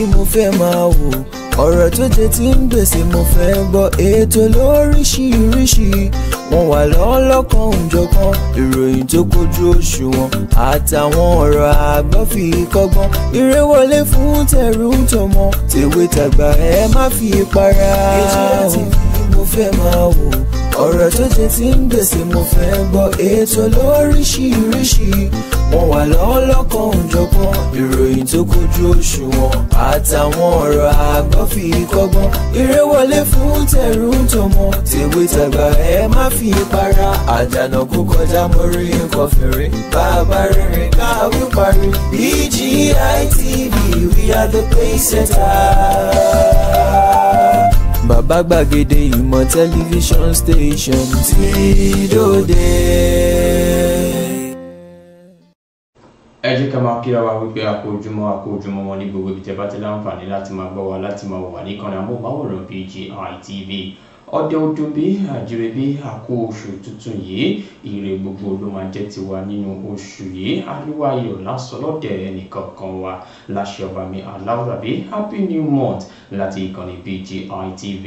mo fẹ́ máa wò, ọ̀rọ̀ tó jẹ tí ń gbèsè mo fẹ́ gbọ́, ètò lóríṣiríṣi wọ́n wà lọ́lọ́kan òjọ̀kan, ìròyìn tó kojú òṣùwọ̀n àtàwọn ọ̀rọ̀ àgbọ́ fi kọ́gbọ́n, eré wọlé fún tẹ̀rù tọmọ, tèwe tàgbà ẹ má fi para. BGI TV mo fẹ́ máa wò, ọ̀rọ̀ tó jẹ tí ń gbèsè mo fẹ́ gbọ́, ètò lóríṣiríṣi wọ́n wà lọ́lọ́kan òjọ̀kan, ìròyìn tó kojú òṣùwọ̀n àtàwọn ọ̀rọ̀ àgbọ́ fi kọ́gbọ́n, eré wọlé fún tẹ̀rù tọmọ, tèwe tàgbà ẹ má fi para. Àdànà kó kọjá mórí nǹkan fèrè, bàbá rere káwí parí. BGI TV, we are the pace setter. Bàbá gbàgede ìmọ̀ tẹlifíṣọ̀n station tí dòde. Ẹ jẹ́ ká máa kíra wa wípé a kú ojúmọ́, a kú ojúmọ́ wọn ní gbogbo ibi tẹ́ bá ti láǹfààní láti máa gbọ́ wa, láti máa wà níkànnì amóhùnmáwòrán BGI TV. Ọdẹ ọdún bí àjèrè bí àkó oṣù tuntun yìí, ire gbogbo ló máa jẹ́ tiwa nínú oṣù yìí. Ariwo ayọ̀ lásán lọ́dẹ̀ ẹnìkankan wa láṣẹ ọba mi aláwùrábí. Happy new month láti ìkànnì BGI TV.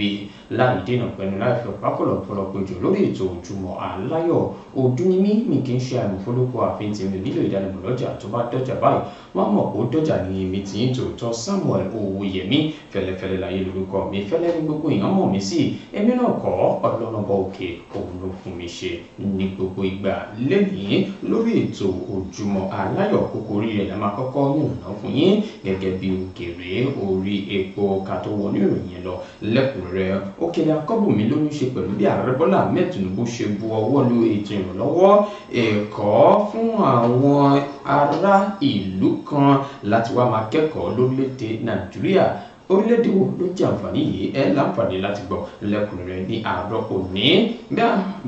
Láì dènà pẹ̀lú láì fi ọ̀pá pọ̀lọpọ̀lọpọ̀ jù lórí ètò Ojúmọ́ Aláyọ̀. Ọdún ni mí, mi kì í ṣe àìmọ̀fólókò àfin tèmi ò nílò ìdánimọ̀ lọ́jà tó bá dọ́jà báyìí wọ́n mọ̀ kó dọ́jà ní èmi tí ń tòótọ́. Samuel Owóyẹmí fẹlẹ́fẹlẹ́ láyé lórúkọ mi, fẹ́lẹ́ ní gbogbo èèyàn mọ̀ mí sí. Èmi náà kọ́ ọlọ́run òkè òun ló fún mi ṣe ní gbogbo ìgbà. Lẹ́yìn lórí ètò Ojúmọ́ Aláyọ̀, kókó orí rẹ̀ la máa kọ́kọ́ yànnàná fún yín gẹ́gẹ́ bí òkèrè orí epo ká tó wọnú ìròyìn lọ lẹ́kùnrẹ́rẹ́. Òkèlè Akọ́bùnmi ló ní ṣe pẹ̀lú bí Ààrẹ Bọ́lá Ahmed Tinubu ṣe bu ọwọ́ lu ètò ìrànlọ́wọ́ ẹ̀kọ́ fún àwọn ará ìlú kan láti wá máa kẹ́kọ̀ọ́ lórílẹ̀‐èdè Nàìjíríà. Orílẹ̀-èdè wo ló jẹ́ àǹfààní yìí? Ẹ láǹfààní láti gbọ́ lẹ́kùnrẹ́rẹ́ ní àárọ̀ òní.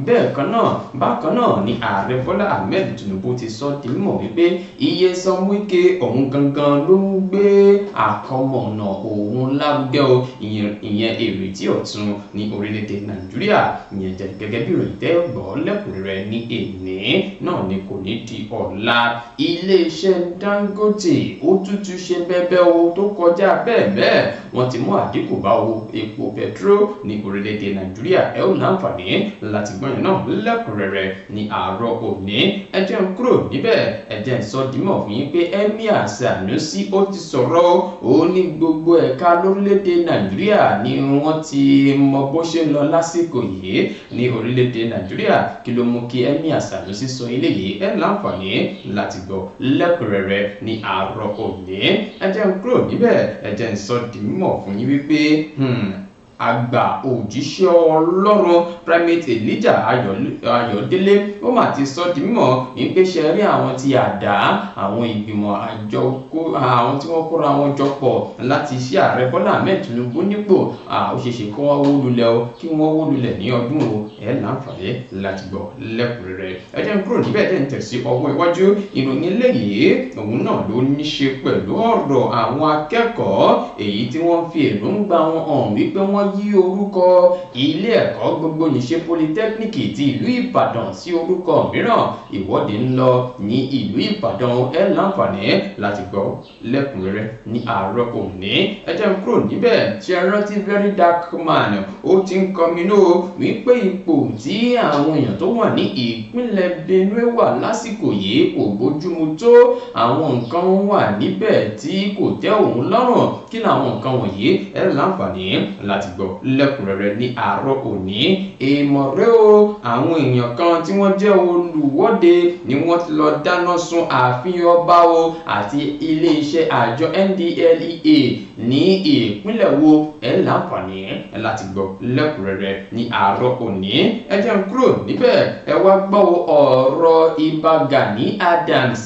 Bẹ́ẹ̀ kan náà, bákan náà ni Ààrẹ Bọ́lá Ahmed Tinubu ti sọ di mímọ̀ wípé Nyesom Wike òun gangan ló ń gbé àkọmọ̀nà òun lárugẹ o, ìyẹn èrètí ọ̀tun ní orílẹ̀-èdè Nàìjíríà. Ìyẹn jẹ́ gẹ́gẹ́ bí ìròyìn tẹ́ gbọ́ lẹ́kùnrẹ́rẹ́ ní èní náà ni kò ní di ọ̀la. Iléeṣẹ́ Dangote ó tútù ṣe bẹ́ẹ̀ o tó kọjá bẹ́ẹ̀ bẹ́ẹ̀, wọ́n ti mú àdínkù bá owó epo pẹtrol ní orílẹ̀-èdè Nàìjíríà. Ẹ ó láǹfààní láti gbọ́ yẹn náà lẹ́kùnrẹ́rẹ́ ní àárọ̀ òní. Ẹ jẹ́ n kúrò níbẹ̀, ẹ jẹ́ n sọ dímọ̀ fún yín pé Emir Sanusi ó ti sọ̀rọ̀ ó ní gbogbo ẹ̀ka lórílẹ̀-èdè Nàìjíríà ni wọ́n ti mọ bó ṣe ń lọ lásìkò yìí ní orílẹ̀-èdè Nàìjíríà. Kí ló mú kí Emir Sanusi sọ eléyìí? Ẹ láǹfààní láti gbọ́ lẹ́kùnrẹ́rẹ́ ní àárọ̀ òní. Ẹ jẹ́ n kúrò níbẹ̀, ẹ jẹ́ n sọ mímọ̀ fún yín wípé àgbà òjíṣẹ́ Ọlọ́run Primate Elijah Ayọ̀délé ó mà ti sọ di mímọ̀ wípé ṣe rí àwọn tí àdá àwọn ìgbìmọ̀ àjọ àwọn tí wọ́n kóra wọn jọ pọ̀ láti ṣe Ààrẹ Bọ́lá Ahmed Tinubu nípò, ó ṣeéṣe kí wọ́n wó lulẹ̀ o, kí wọ́n wó lulẹ̀ ní ọdún o. Ẹ láǹfààní láti gbọ́ lẹ́kùnrẹ́rẹ́. Ẹ jẹ́ n kúrò níbẹ̀, jẹ́ n tẹ̀sí ọwọ́ iwájú. Ìròyìn eléyìí òun náà ló ní ṣe pẹ̀lú ọ̀rọ̀ àwọn akẹ́kọ̀ọ́ èyí tí wọ́n fi èròǹgbà wọn hàn wípé wọ́n yí orúkọ ilé ẹ̀kọ́ gbogbo nìṣe polytechnic ti ìlú Ìbàdàn sí orúkọ mìíràn. Ìwọ́de ń lọ ní ìlú Ìbàdàn. Ẹ láǹfààní láti gbọ́ lẹ́kùnrẹ́rẹ́ ní àárọ̀ òní. Ẹ jẹ́ n kúrò níbẹ̀. Ṣe rántí Very Dark Man ó ti ń kọminú wípé ipò tí àwọn èèyàn tó wà ní ìpínlẹ̀ Benue wà lásìkò yìí kò bójúmu tó, àwọn nǹkan wà níbẹ̀ tí kò tẹ́ òun lọ́rùn. Kí làwọn nǹkan wọ̀nyí? Ẹ láǹfààní láti gbọ́ lẹ́kùnrẹ́rẹ́ ní àárọ̀ òní. Èèmọ̀ rẹ o, àwọn èèyàn kan tí wọ́n jẹ́ olùwọ́de ni wọ́n ti lọ dáná sun ààfin ọba o àti iléeṣẹ́ àjọ NDLEA ní ìpínlẹ̀ wo? Ẹ láǹfààní láti gbọ́ lẹ́kùnrẹ́rẹ́ ní àárọ̀ òní. Ẹ jẹ́ n kúrò níbẹ̀, ẹ wá gbọ́ ọ̀rọ̀ Ìbà Gani Adams.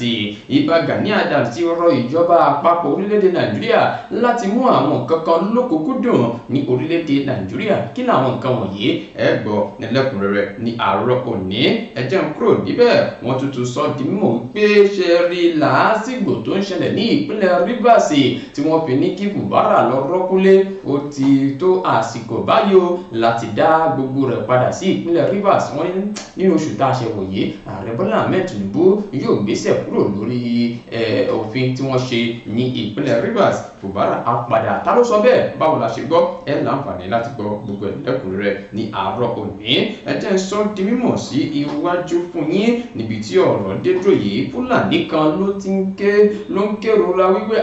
Ìbà Gani Adams ti rọ ìjọba àpapọ̀ orílẹ̀-èdè Nàìjíríà láti mú àwọn kankan lókùnkúndùn ní orílẹ̀-èdè orílẹ̀-èdè Nàìjíríà. Kí làwọn nǹkan wọ̀nyí? Ẹ gbọ́ lẹ́kùnrẹ́rẹ́ ní àárọ̀ òní. Ẹ jẹ́ n kúrò níbẹ̀. Wọ́n tuntun sọ di mímọ̀ wípé ṣe rí làásìgbò tó ń ṣẹlẹ̀ ní ìpínlẹ̀ Rivers tí wọ́n fi ní kí Fubara lọ rọ́kúnlé. Ó ti tó àsìkò báyìí o láti dá gbogbo rẹ̀ padà sí ìpínlẹ̀ Rivers. Wọ́n ní oṣù tá a ṣe wòye, Ààrẹ Bọ́lá Ahmed Tinubu yóò gbéṣẹ̀ kúrò lórí òfin tí wọ́n ṣe ní ìpínlẹ̀ Rivers. Fubara á padà. Ta ló sọ bẹ́ẹ̀? Báwo la ṣe gbọ́? Ẹ láǹfààní láti gbọ́ gbogbo ẹ̀ lẹ́kùnrẹ́rẹ́ ní àárọ̀ òní. Ẹ jẹ́ n sọ di mímọ̀ sí iwájú fún yín níbi tí ọ̀rọ̀ dé dúró yìí. Fúlàní kan ló ti ń ké ló ń kérora wípé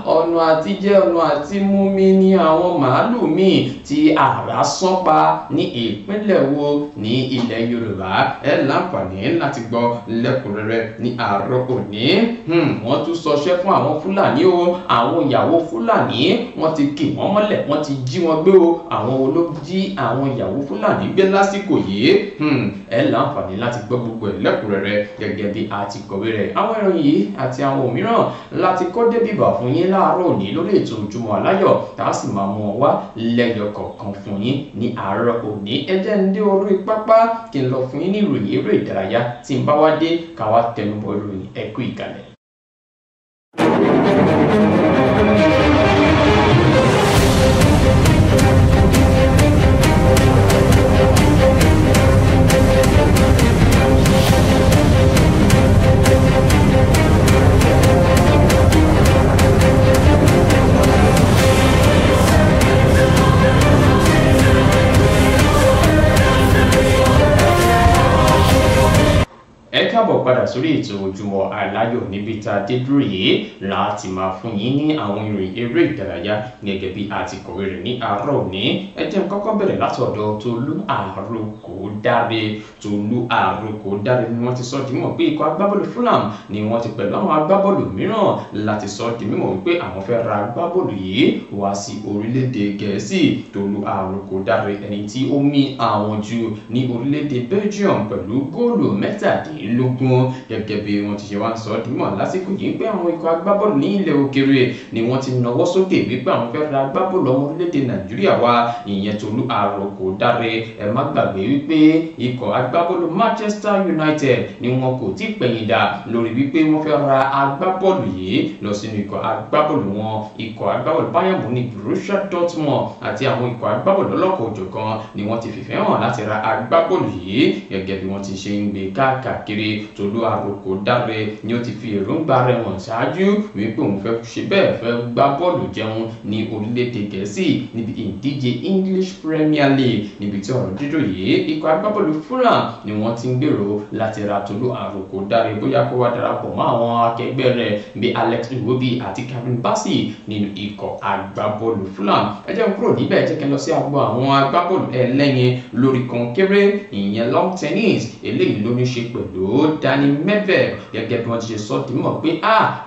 ọ̀nà àti jẹ ọ̀nà àti mú mi ní àwọn màálù mi tí àrá sán pa ní ìpínlẹ̀ wo ní ilẹ̀ Yorùbá. Ẹ láǹfààní láti gbọ́ lẹ́kùnrẹ́rẹ́ ní àárọ̀ òní. Wọ́n tún sọṣẹ́ fún àwọn Fúlàní o. Àwọn ìyàwó Fúlàní wọ́n ti kì wọ́n mọ́lẹ̀, wọ́n ti jí wọn gbé o. Àwọn wo ló jí àwọn ìyàwó Fúlàní gbé lásìkò yìí? Ẹ láǹfààní láti gbọ́ gbogbo ẹ̀ lẹ́kùnrẹ́rẹ́ gẹ́gẹ́ bí a ti kọ̀wé rẹ̀. Àwọn ìròyìn yìí àti àwọn òmíràn láti kọ́ débìbà fún yín láàárọ̀ òní lórí ètò Ojúmọ́ Aláyọ̀, tá a sì máa mú ọ wá lẹ́yọ kọ̀ọ̀kan fún yín ní àárọ̀ òní. Ẹ jẹ́ ń dé orí pápá kí n lọ fún yín ní ìròyìn eré ìdárayá. Tí n bá wá dé, ká wá tẹnubọ ìròyìn. Ẹ kú ìkàlẹ̀. Ẹ káàbọ̀ padà sórí ètò Ojúmọ́ Aláyọ̀ níbi tá a dé dúró yìí láti máa fún yín ní àwọn ìròyìn eré ìdárayá gẹ́gẹ́ bí a ti kọ̀wé rẹ̀ ní àárọ̀ òní. Ẹ jẹ́ n kọ́kọ́ bẹ̀rẹ̀ láti ọ̀dọ̀ Tolú Àròkọ̀dáre. Tolú Àròkọ̀dáre ni wọ́n ti sọ di mímọ̀ pé ikọ̀ agbábọ́ọ̀lù Fulham ni wọ́n ti pẹ̀lú àwọn agbábọ́ọ̀lù mìíràn láti sọ di mímọ̀ wípé àwọn fẹ́ ra agbábọ́ọ̀lù yìí wá sí orílẹ̀-èdè Gẹ̀ẹ́sì. Tolú Àròkọ̀dáre, ẹni tí ó mì àwọn jù ní orílẹ̀-èdè Belgium pẹ̀lú góòlù 17, gẹ́gẹ́ bí wọ́n ti ṣe wá ń sọ dímọ̀ lásìkò yìí pé àwọn ikọ̀ agbábọ́ọ̀lù ní ilẹ̀ òkèèrè ni wọ́n ti nawọ́ sókè wípé àwọn fẹ́ ra agbábọ́ọ̀lù ọmọ orílẹ̀-èdè Nàìjíríà wa, ìyẹn Tolú Àròkọ̀dáre. Ẹ má gbàgbé wípé ikọ̀ agbábọ́ọ̀lù Manchester United ni wọn kò tí pẹ̀yìn dà lórí wípé wọ́n fẹ́ ra agbábọ́ọ̀lù yìí lọ sínú ikọ̀ agbábọ́ọ̀lù wọn. Ikọ̀ agbábọ́ọ̀lù Bayern Munich, Borussia Dortmund àti àwọn ikọ̀ agbábọ́ọ̀lù ọlọ́kọ̀-ò-jọ̀kan ni wọ́n ti fìfẹ́ hàn láti ra agbábọ́ọ̀lù yìí gẹ́gẹ́ bí wọ́n ti ṣe ń gbé káàkiri. Tolú Àròkọ̀dáre ni ó ti fi èròǹgbà rẹ̀ hàn ṣáájú wípé òun fẹ́ ṣe bẹ́ẹ̀ fẹ́ gbá bọ́ọ̀lù jẹun ní orílẹ̀-èdè Gẹ̀ẹ́sì níbi ìdíje English Premier League. Níbi tí ọ̀rọ̀ dídò yìí, ikọ̀ agbábọ́ọ̀lù Fulham ni wọ́n ti ń gbèrò láti ra Tolú Àròkọ̀dáre bóyá kó wá darapọ̀ mọ́ àwọn akẹgbẹ́ rẹ̀ bíi Alex Iwobi àti Calvin Bassey nínú ikọ̀ agbábọ́ọ̀lù Fulham. Ẹ jẹ́ n kúrò níbẹ̀, jẹ́ kí n lọ sí agbo àwọn agbábọ́ọ̀lù ẹlẹ́yin lórí kọ̀ǹkéré, ìyẹn long tennis. Eléyìí ló ní ṣe pẹ̀lú Dani Medvedev gẹ́gẹ́ bí wọ́n ti ṣe sọ di mọ̀ pé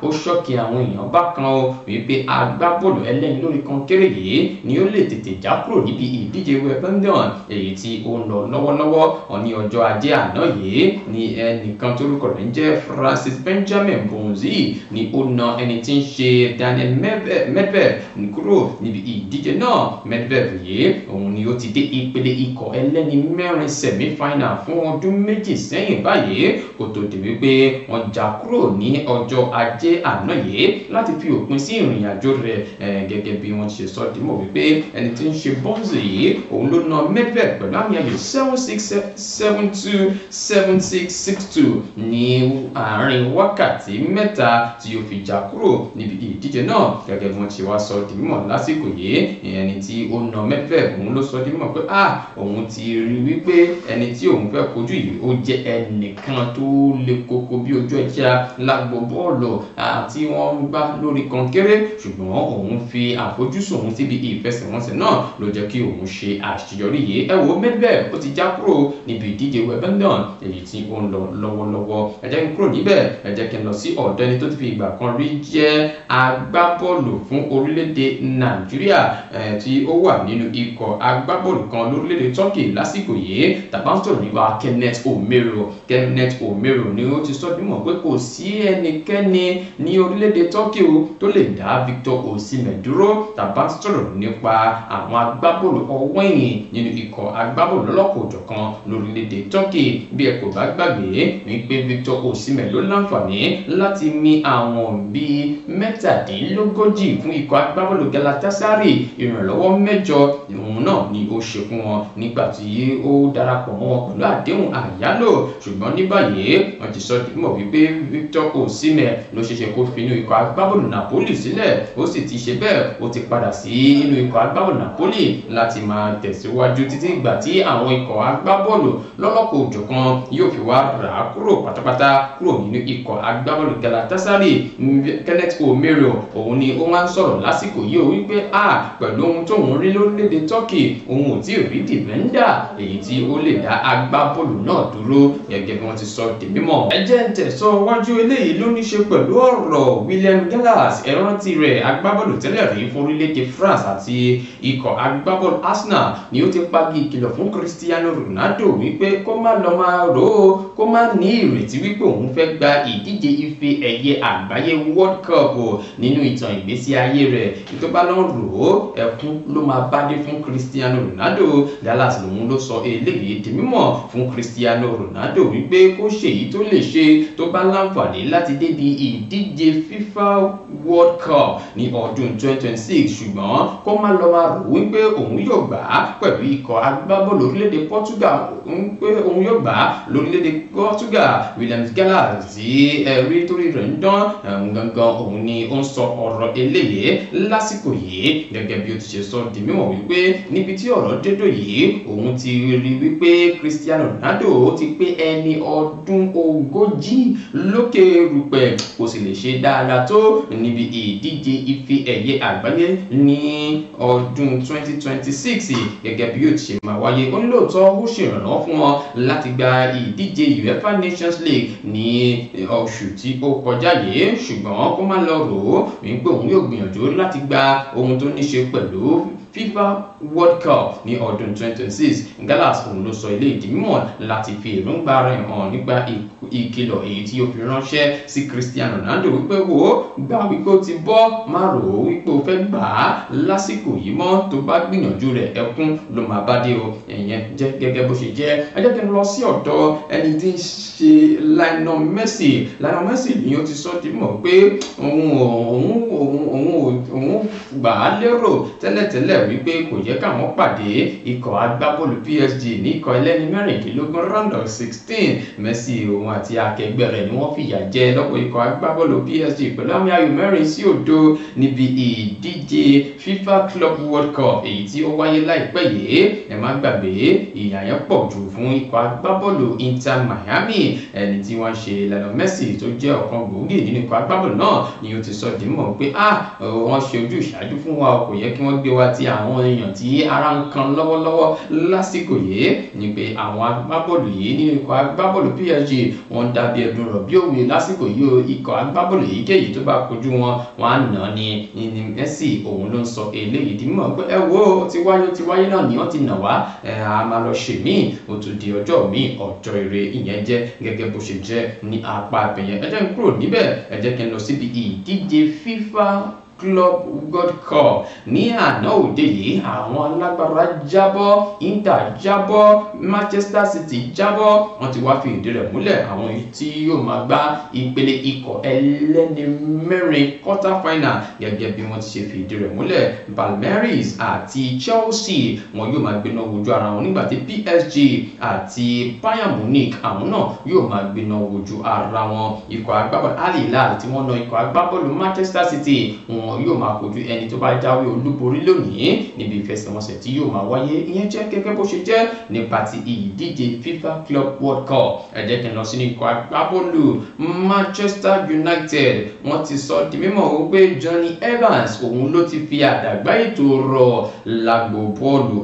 ó ṣọ́ọ̀kì àwọn èèyàn bákan o wípé agbábọ́ọ̀lù ẹlẹ́yin lórí kọ̀ǹkéré yìí ni ó lè tètè já kúrò níbi ìdíje Wimbledon èyí tí ó ń lọ lọ́wọ́lọ́wọ́. Ní ọjọ́ ajé àná yìí ni ẹnìkan torúkọ rẹ̀ ń jẹ́ Francis Benjamin Bonzi ni ó na ẹni tí ń ṣe Daniel Medvedev kúrò níbi ìdíje náà. Medvedev yìí òun ni ó ti dé ìpele ikọ̀ ẹlẹ́ni mẹ́rin semi-final fún ọdún 2 sẹ́yìn báyìí kó tó di wípé wọ́n já kúrò ní ọjọ́ ajé àná yìí láti fi òpin sí ìrìn àjò rẹ̀. Gẹ́gẹ́ bí wọ́n ti ṣe sọ dímọ̀ wípé ẹni tí ń ṣe Bonzi yìí òun ló na Medvedev pẹ̀lú àmì ayò 7-6, 7-2, 7-6, 6-2 ní àárín wákàtí 3 tí ó fi já kúrò níbi ìdíje náà. Gẹ́gẹ́ bí wọ́n ti wá sọ di mímọ̀ lásìkò yìí, ẹni tí ó na Medvedev òun ló sọ di mímọ̀ pé òun ti rí wípé ẹni tí òun fẹ́ kojú yìí ó jẹ́ ẹnìkan tó le koko bí ojú ẹja lágbo bọ́ọ̀lù àti wọ́n ń gbá lórí kọ̀ǹkéré, ṣùgbọ́n òun fi àfojúsùn òun síbi ìfẹsẹ̀wọnsẹ̀ náà ló jẹ́ kí òun ṣe àṣeyọrí yìí. Ẹ wo Medvedev ó ti já kúrò níbi ìdíje Wimbledon èyí tí ó ń lọ lọ́wọ́lọ́wọ́. Ẹ jẹ́ kí n kúrò níbẹ̀, ẹ jẹ́ kí n lọ sí ọ̀dọ̀ ẹni tó ti fi ìgbà kan rí jẹ́ agbábọ́ọ̀lù fún orílẹ̀-èdè Nàìjíríà tí ó wà nínú ikọ̀ agbábọ́ọ̀lù kan lórílẹ̀-èdè Turkey lásìkò yìí. Tàbá ń sọ̀rọ̀ nípa Kenneth Omeruo. Kenneth Kenneth Omeruo ni ó ti sọ dímọ̀ pé kò sí ẹnikẹ́ni ní orílẹ̀-èdè Turkey o tó lè dá Victor Osimhen dúró tàbá sọ̀rọ̀ nípa àwọn agbábọ́ọ̀lù ọwọ́ ẹ̀yìn nínú ikọ̀ agbábọ́ọ̀lù lọ́lọ́kọ̀ọ́jọ̀kan lórílẹ̀-èdè Turkey. Bí ẹ kò bá gbàgbé wípé Victor Osimhen ló láǹfààní láti mi àwọn bíi 37 fún ikọ̀ agbábọ́ọ̀lù Galatasaray, ìrànlọ́wọ́ 8 òun náà ni ó ṣe fún wọn nígbà tí ó darapọ̀ mọ́ wọn pẹ̀lú àdéhùn àyálò. Ṣùgbọ́n ní báyìí wọ́n ti sọ mọ̀ wípé Victor Osimhen ló ṣeéṣe kó fi inú ikọ̀ agbábọ́ọ̀lù Napoli sílẹ̀, ó sì ti ṣe bẹ́ẹ̀, ó ti padà sí inú ikọ̀ agbábọ́ọ̀lù Napoli láti máa tẹ̀síwájú títí ìgbà tí àwọn ikọ̀ agbábọ́ọ̀lù lọ́lọ́kọ̀ọ́jọ̀kan yóò fi wá rà á kúrò pátápátá kúrò nínú ikọ̀ agbábọ́ọ̀lù Galatasaray. Kenneth Omeruo òun ni ó máa ń sọ̀rọ̀ lásìkò yìí ó wípé a pẹ̀lú ohun tóun rí lórílẹ̀‐èdè Turkey, òun ò tí ì rí dìbẹ́ndà èyí tí ó lè dá agbábọ́ọ̀lù náà dúró gẹ́gẹ́ bí wọ́n ti sọ di mímọ̀. Ẹ jẹ́ ń tẹ̀sọ́ wájú, eléyìí ló ní ṣe pẹ̀lú ọ̀rọ̀ William Gallas, ẹ rántí rẹ̀, agbábọ́ọ̀lù tẹ́lẹ̀ rí fún orílẹ̀-èdè France àti ikọ̀ agbábọ́ọ̀lù Arsenal ni ó ti pagi ìkìlọ̀ fún Cristiano Ronaldo wípé kó má lọ máa rò ó, kó má ní ìrètí wípé òun fẹ́ gba ìdíje ife ẹ̀yẹ àgbáyé World Cup nínú ìtàn ìgbésí ayé rẹ̀. Tó bá lọ rò ó, ẹkún ló máa bá dé fún Cristiano Ronaldo. Gallas lòun ló sọ eléyìí di mímọ̀ fún Cristiano Ronaldo wípé kó ṣe èyí tó lè ṣe tó bá láǹfààní láti débi ìdíje FIFA World Cup ní ọdún 2026, ṣùgbọ́n kó má lọ máa rò wípé òun yóò gbà á pẹ̀lú ikọ̀ agbábọ́ọ̀lù orílẹ̀-èdè Portugal, pé òun yóò gbà á lórílẹ̀-èdè Portugal. William Gallas tí ẹ̀rí torí rẹ̀ ń dán gangan òun ni ó ń sọ ọ̀rọ̀ eléyìí lásìkò yìí gẹ́gẹ́ bí ó ti ṣe sọ di mímọ̀ wípé níbi tí ọ̀rọ̀ dédò yìí òun ti rí wípé Cristiano Ronaldo ti pé ẹni ọdún 40 lókè rúpẹ̀, kò sì lè ṣe dáadáa tó níbi ìdíje ife ẹ̀yẹ àgbáyé ní ọdún 2026 gẹ́gẹ́ bí ó ti ṣe máa wáyé. Ó ní lóòótọ́ ó ṣèrànlọ́wọ́ fún wọn láti gba ìdíje UEFA Nations League ní oṣù tí ó kọjá yìí, ṣùgbọ́n kó má lọ rò ó wípé òun yóò gbìyànjú láti gba ohun tó ní ṣe pẹ̀lú FIFA World Cup ní ọdún 2026. Gallas òun ló sọ ilé ìdí mímọ̀ láti fi èròǹgbà rẹ̀ hàn nípa ìkìlọ̀ èyí tí ó fi ránṣẹ́ sí Cristiano Ronaldo wípé wò ó gbà wípé ó ti bọ́, má rò ó wípé ó fẹ́ gbà á lásìkò yìí mọ́, tó bá gbìyànjú rẹ̀ ẹkún ló máa bá dé o. Ẹ̀yẹn jẹ́ gẹ́gẹ́ bó ṣe jẹ́. Ẹ jẹ́ kí n lọ sí ọ̀dọ̀ ẹni tí ń ṣe Lionel Messi. Lionel Messi ni ó ti sọ di mọ̀ pé òun gbà á lérò tẹ́lẹ̀tẹ́lẹ̀ wípé kò yẹ káwọn pàdé ikọ̀ agbábọ́ọ̀lù PSG ní ikọ̀ ẹlẹ́ni 16 round of 16. Messi òun àti akẹgbẹ́ rẹ̀ ni wọ́n fìyà jẹ lọ́pọ̀ ikọ̀ agbábọ́ọ̀lù PSG pẹ̀lú àmì ayò 4-0 níbi ìdíje FIFA Club World Cup èyí tí ó wáyé láìpẹ́ yìí. Ẹ má gbàgbé ìyà yẹn pọ̀ jù fún ikọ̀ agbábọ́ọ̀lù Inter Miami. Ẹni tí wọ́n ṣe Lionel Messi tó jẹ́ ọ̀kan gbòógì nínú ikọ̀ agbábọ́ọ̀lù náà ni ó ti sọ di mọ̀ pé wọ́n ṣe ojú ìṣáájú fún wa, kò yẹ kí wọ́n gbé wa ti àwọn èèyàn tí ara ń kan lọ́wọ́lọ́wọ́ lásìkò yìí, ni pé àwọn agbábọ́ọ̀lù yìí nínú ikọ̀ agbábọ́ọ̀lù PSG wọ́n dàbí ẹdun rọ̀ bí òwe lásìkò yìí o. Ikọ̀ agbábọ́ọ̀lù èyíkéyìí tó bá kojú wọn wọn á nà ní ní Messi òun ló ń sọ eléyìí di mímọ̀ pé ẹ wo ó ti wáyé náà ni wọ́n ti nà wá, a máa lọ ṣe míì, ó tún di ọjọ́ míì ọjọ́ ire. Ìyẹn jẹ́ gẹ́gẹ́ bó ṣe jẹ́ ní apá abẹ̀yẹn. Ẹ jẹ́ n kúrò níbẹ̀, ẹ jẹ́ kí n lọ síbi ìdíje FIFA Club World Cup ní àná òde yìí. Àwọn alágbára jábọ́, Inter jábọ́, Manchester City jábọ́, wọ́n ti wá fi ìdí rẹ̀ múlẹ̀ àwọn tí yóò máa gbá ìpele ikọ̀ ẹlẹ́ni mẹ́rin quarter final gẹ́gẹ́ bí wọ́n ti ṣe fi ìdí rẹ̀ múlẹ̀. Palmeiras àti Chelsea wọn yóò máa gbéná wojú ara wọn, nígbà tí PSG àti Bayern Munich àwọn náà yóò máa gbéná wojú ara wọn. Ikọ̀ agbábọ́ọ̀lù Al Hilal tí wọ́n na ikọ̀ agbábọ́ọ̀lù Manchester City wọn yóò máa kojú ẹni tó bá jáwé olúborí lónìí níbi ìfẹsẹ̀wọnsẹ̀ tí yóò máa wáyé. Ìyẹn jẹ́ gẹ́gẹ́ bó ṣe jẹ́ nípa ti ìdíje FIFA Club World Cup. Ẹ jẹ́ kí n lọ sínú ikọ̀ agbábọ́ọ̀lù Manchester United. Wọ́n ti sọ di mímọ̀ wípé Johnny Evans òun ló ti fi àdàgbà ètò rọ̀ lágbo bọ́ọ̀lù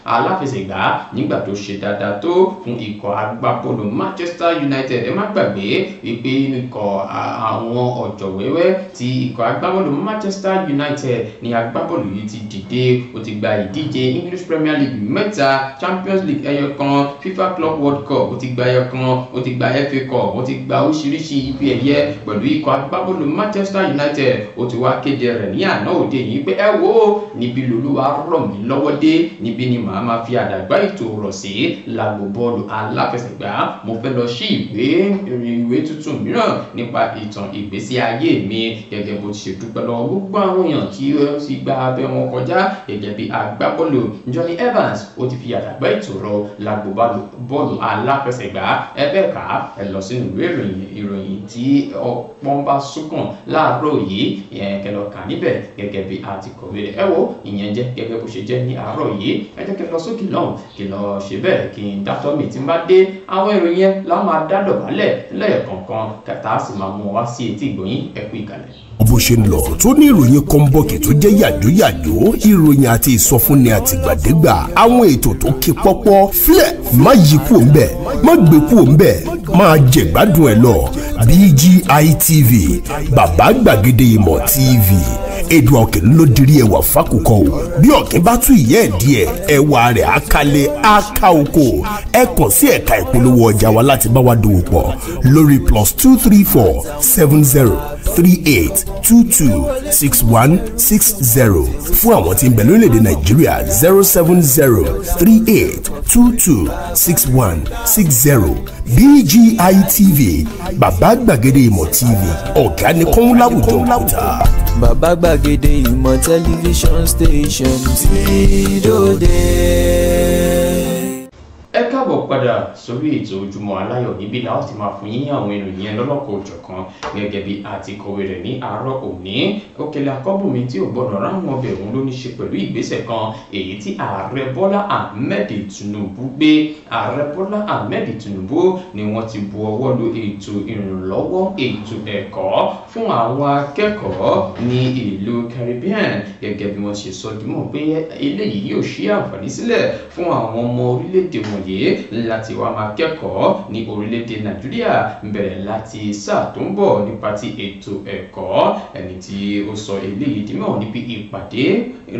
aláfẹsẹ̀gbá nígbà tó ṣe dáadáa tó fún ikọ̀ agbábọ́ọ̀lù Manchester United. Ẹ má gbàgbé wípé ikọ̀ àwọn ọ̀jọ̀wẹ́wẹ́ tí ikọ̀ agbábọ́ọ̀lù Manchester United ní agbábọ́ọ̀lù yìí ti dìde. Ó ti gba ìdíje English Premier League 3, Champions League ẹyọ kan, FIFA Club World Cup ó ti gba ẹyọ kan, ó ti gba FA Cup, ó ti gba oríṣiríṣi ife ẹ̀yẹ pẹ̀lú ikọ̀ agbábọ́ọ̀lù Manchester United. Ó ti wá kéde rẹ̀ ní àná òde yìí pé ẹ wo níbi lolúwa rọ̀ mí lọ́wọ́ dé, níbi ni màá máa fi àdàgbà ètò rọ̀ sí lágbo bọ́ọ̀lù aláfẹsẹ̀gbá. Mo fẹ́ lọ sí ìwé tuntun mìíràn nípa ìtàn ìgbésí ayé mi, gẹ́gẹ́ bó ti ṣe dúpẹ́ lọ́wọ́ gbogbo àwọn èèyàn tí ó ti gba abẹ́ wọn kọjá gẹ́gẹ́ bí agbábọ́ọ̀lù. Johnny Evans ó ti fi àdàgbà ètò rọ̀ lágbo bọ́ọ̀lù aláfẹsẹ̀gbá. Ẹ bẹ́ẹ̀ ká ẹ lọ sínú ìwé ìròyìn tí ọpọ́n bá súnkàn láàárọ̀ yìí, ìyẹn kẹ́ lọ kà níbẹ̀ gẹ́gẹ́ bí a ti kọ̀wé rẹ̀. Ẹ wo ìyẹn jẹ́ gẹ́gẹ́ bó ṣe jẹ́ ní àárọ̀ yìí. Ẹ jẹ́ kí n lọ sókè lọ́hùn kí n lọ ṣe bẹ́ẹ̀ kí n dátọ́ mi tí n bá dé àwọn ìròyìn yẹn la máa dá dọ̀bálẹ̀ lẹ́ẹ̀kọ̀ọ̀kan kàtà sì máa mú wá sí etí ìgbọ̀nyín. Ẹ kú ìkàlẹ̀. Bó ṣe ń lọ tó ní ìròyìn kọ́ńbọ̀kì tó jẹ́ yàjóyàjó, ìròyìn àti ìsọfúnni àtìgbàdégbà, àwọn ètò tó ké pọ́pọ́ fílẹ̀, má yí kúò ńbẹ̀, má gbé kúò ńbẹ̀, máa jẹ̀gbádùn ẹ̀ lọ. BGI TV, bàbá gbàgede ìmọ̀ TV, èdè ọ̀kìn ló dirí ẹwà fákòkò o. Bí ọ̀kìn bá tún ìyẹ́ ẹ̀ díẹ̀, ẹwà rẹ̀ á kalẹ̀ á ká oko. Ẹ kàn sí ẹ̀ka ìpolówó ọjà wa láti bá wa dòwò pọ̀ lórí +234 70 38 22 61 60. Fún àwọn tí ń bẹ lórílẹ̀‐èdè Nàìjíríà 070 38 22 61 60. BGI TV, bàbá gbàgede ìmọ̀ TV, ọ̀gá ni kọ́ń láwùjọ òkúta. Bàbá gbàgede ìmọ̀ tẹlifíṣọ̀n station tí dòde. Ẹ káàbọ̀ padà sórí ètò Ojúmọ́ Aláyọ̀. Níbí la ó ti máa fún yín àwọn ìròyìn yẹn lọ́lọ́kọ̀ òjọ̀kan gẹ́gẹ́ bí a ti kọ̀wé rẹ̀ ní àárọ̀ òní. Òkèlè Akọ́bùnmi tí ò gbọ́dọ̀ ráwọn ọbẹ̀ òun ló ní ṣe pẹ̀lú ìgbésẹ̀ kan èyí tí ààrẹ Bọ́lá Ahmed Tinubu gbé. Ààrẹ Bọ́lá Ahmed Tinubu ni wọ́n ti bu ọwọ́ lu ètò ìrànlọ́wọ́ ètò ẹ̀kọ́ fún àwọn akẹ́kọ̀ọ́ ní ìlú Caribbean, gẹ́gẹ́ bí wọ́n ṣe sọ dímọ̀ pé eléyìí yóò ṣí àǹfààní sílẹ̀ fún àwọn ọmọ orílẹ̀-èdè wọ̀nyí láti wá máa kẹ́kọ̀ọ́ ní orílẹ̀-èdè Nàìjíríà bẹ̀rẹ̀ láti sáà tó ń bọ̀ nípa ti ètò ẹ̀kọ́. Ẹni tí ó sọ eléyìí dímọ̀ níbi ìpàdé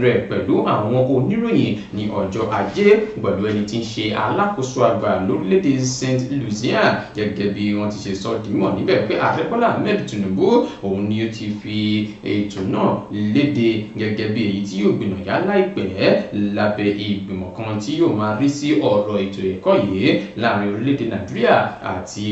rẹ̀ pẹ̀lú àwọn oníròyìn ní ọjọ́ Ajé pẹ̀lú ẹni tí ń ṣe alákòóso àgbà lórílẹ̀-èdè St. Lucia, gẹ́gẹ́ bí wọ́n ti ṣe sọ dímọ̀ níbẹ̀ pé ààrẹ Bọ́lá Ahmed Tinubu òun ni ó ti fi ètò náà léde gẹ́gẹ́ bí èyí tí yóò gbìnàyà láìpẹ́ lábẹ́ ìgbìmọ̀ kan tí yóò máa rí sí ọ̀rọ̀ ètò ẹ̀kọ́ yìí láàrin orílẹ̀-èdè Nàìjíríà àti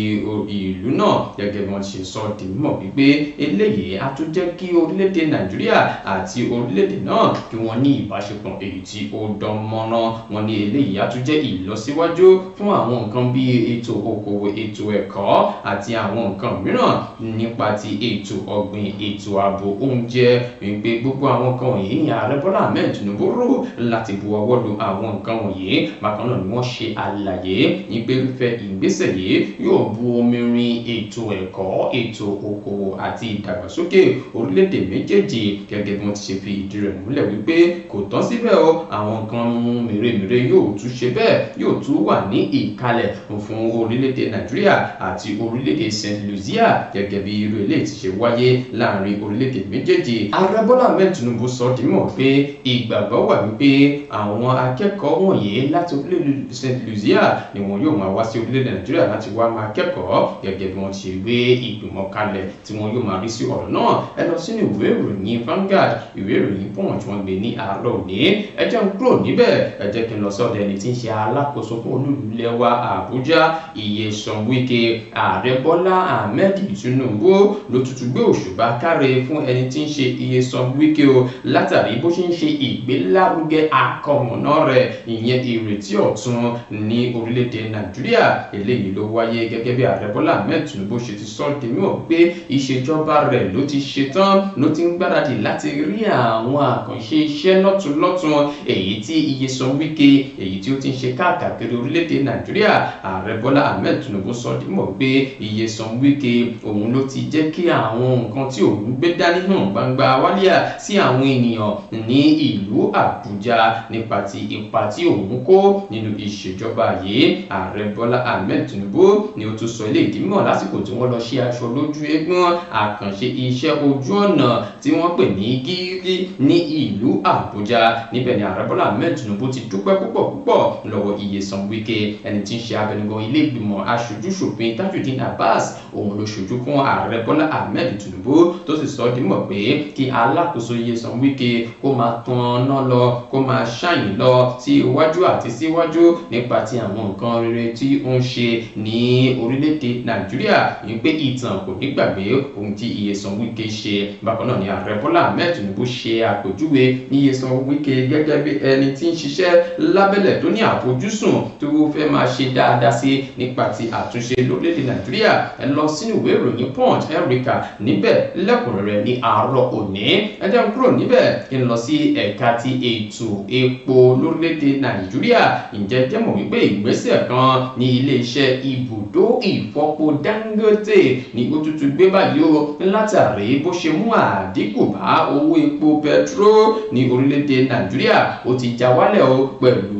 ìlú náà, gẹ́gẹ́ bí wọ́n ṣe sọ di mímọ̀ wípé eléyìí á tún jẹ́ kí orílẹ̀-èdè Nàìjíríà àti orílẹ̀-èdè náà kí wọ́n ní ìbáṣepọ̀ èyí tí ó dán mọ́rán. Wọ́n ní eléyìí á tún jẹ́ ìlọsíwájú fún àwọn nǹkan bíi ètò okòwò, ètò ẹ̀kọ́ àti àwọn nǹkan mìíràn nípa ti ètò ọ̀gbìn, ètò ààbò oúnjẹ, wípé gbogbo àwọn nǹkan wọ̀nyí ní ààrẹ Bọ́lá Ahmed Tinubu rò láti bu ọwọ́ lu àwọn nǹkan wọ̀nyí. Bákan náà ni wọ́n ṣe àlàyé ní pé irúfẹ́ ìgbésẹ̀ yìí yóò bu omi rin ètò ẹ̀kọ́, ètò okòwò àti ìdàgbàsókè orílẹ̀-èdè méjèèjì, gẹ́gẹ́ bí wọ́n ti ṣe fi ìdí rẹ̀ múlẹ̀ wípé kò tán síbẹ̀ o, àwọn nǹkan mèremère yóò tún ṣe bẹ́ẹ̀ yóò tún wà ní ìkalẹ̀ fún orílẹ̀-èdè Nàìjíríà àti orílẹ̀-èdè St. Lucia, gẹ́gẹ́ bí irú eléyìí ti ṣe wáyé láàrin orílẹ̀-èdè méjèèjì. Ààrẹ Bọ́lá Ahmed Tinubu sọ dímọ̀ pé ìgbàgbọ́ wà wípé àwọn akẹ́kọ̀ọ́ wọ̀nyí láti orílẹ̀-èdè St. Lucia ni wọn yóò máa wá sí orílẹ̀-èdè Nàìjíríà láti wá máa kẹ́kọ̀ọ́, gẹ́gẹ́ bí wọ́n ti gbé ìgbìmọ̀ kalẹ̀ tí wọn yóò máa rí sí ọ̀rọ̀ náà. Ẹ lọ sínú ìwé ìròyìn Vanguard, ìwé ìròyìn Punch wọ́n gbé ní àárọ̀ òní. Ẹ jẹ́ n kúrò níbẹ̀, ẹ jẹ́ kí n lọ sọ́dọ̀ ẹni tí ń ṣe alákòóso fún olú-ìlú wa Àbújá, Nyesom Wike. Ààrẹ Bọ́lá Ahmed Tinubu ló tutù gbé òṣùbà káre fún ẹni tí ń ṣe Nyesom Wike o, látàrí bó ṣe ń ṣe ìgbélárugẹ akọmọ̀nà rẹ̀, ìyẹn ìrètí ọ̀tun ní orílẹ̀-èdè Nàìjíríà. Eléyìí ló wáyé gẹ́gẹ́ bí ààrẹ Bọ́lá Ahmed Tinubu ṣe ti sọ di mímọ̀ pé ìṣèjọba rẹ̀ ló ti ṣetán, ló ti ń gbáradì láti rí àwọn àkànṣe iṣẹ́ lọ́tunlọ́tun èyí tí Nyesom Wike èyí tí ó ti ń ṣe káàkiri orílẹ̀-èdè Nàìjíríà. Ààrẹ Bọ́lá Ahmed Tinubu sọ di mímọ̀ pé Nyesom Wike òun ló ti jẹ́ kí àwọn nǹkan tí òun gbé dání hàn gbangba wálíà sí àwọn ènìyàn ní ìlú Àbújá nípa ti ipa tí òun kó nínú ìṣèjọba yìí. Ààrẹ Bọ́lá Ahmed Tinubu ni ó tún sọ ilé ìdímọ̀ lásìkò tí wọ́n lọ ṣe aṣọ lójú eégún àkànṣe iṣẹ́ ojú ọ̀nà tí wọ́n pè ní Gírí ní ìlú Àbújá. Níbẹ̀ ni Ààrẹ Bọ́lá Ahmed Tinubu ti dúpẹ́ púpọ̀ púpọ̀ lọ́wọ́ Nyesom Wike, ẹni tí ń ṣe abẹnugan ilé ìgbìmọ̀ aṣojú-ṣòfin Tajudeen Abbas. Òun ló ṣojú fún Ààrẹ Bọ́lá Ahmed Tinubu tó sì sọ dímọ̀ pé kí alákòóso Nyesom Wike kó máa tanná lọ, kó máa ṣàyìn lọ sí iwájú àti síwájú nípa ti àwọn nǹkan rere tí ó ń ṣe ní orílẹ̀-èdè Nàìjíríà, ní pé ìtàn kò ní gbàgbé ohun tí Nyesom Wike ṣe. Bákan náà ni Ààrẹ Bọ́lá Ahmed Tinubu ṣe àpèjúwe Nyesom Wike gẹ́gẹ́ bí ẹni tí ń ṣiṣẹ́ lábẹ́lẹ̀ tó ní àfojúsùn tó fẹ́ máa ṣe dáadáa sí nípa ti àtúnṣe lórílẹ̀-èdè Nàìjíríà. Ẹ lọ sínú ìwé ìròyìn Punch Erica níbẹ̀ lẹ́kùnrẹ́rẹ́ ní àárọ̀ òní. Ẹ jẹ́ n kúrò níbẹ̀ kí n lọ sí ẹ̀ka ti ètò epo lórílẹ̀-èdè Nàìjíríà. Ǹjẹ́ jẹ́ mọ̀ wípé ìgbésẹ̀ kan ní iléeṣẹ́ ibùdó ìfọpo Dangote ní ó tuntun gbé báyìí o, látàrí bó ṣe mú àdínkù bá owó epo pẹtró ní orílẹ̀-èdè Nàìjíríà. Ó ti já wálẹ̀ o pẹ̀lú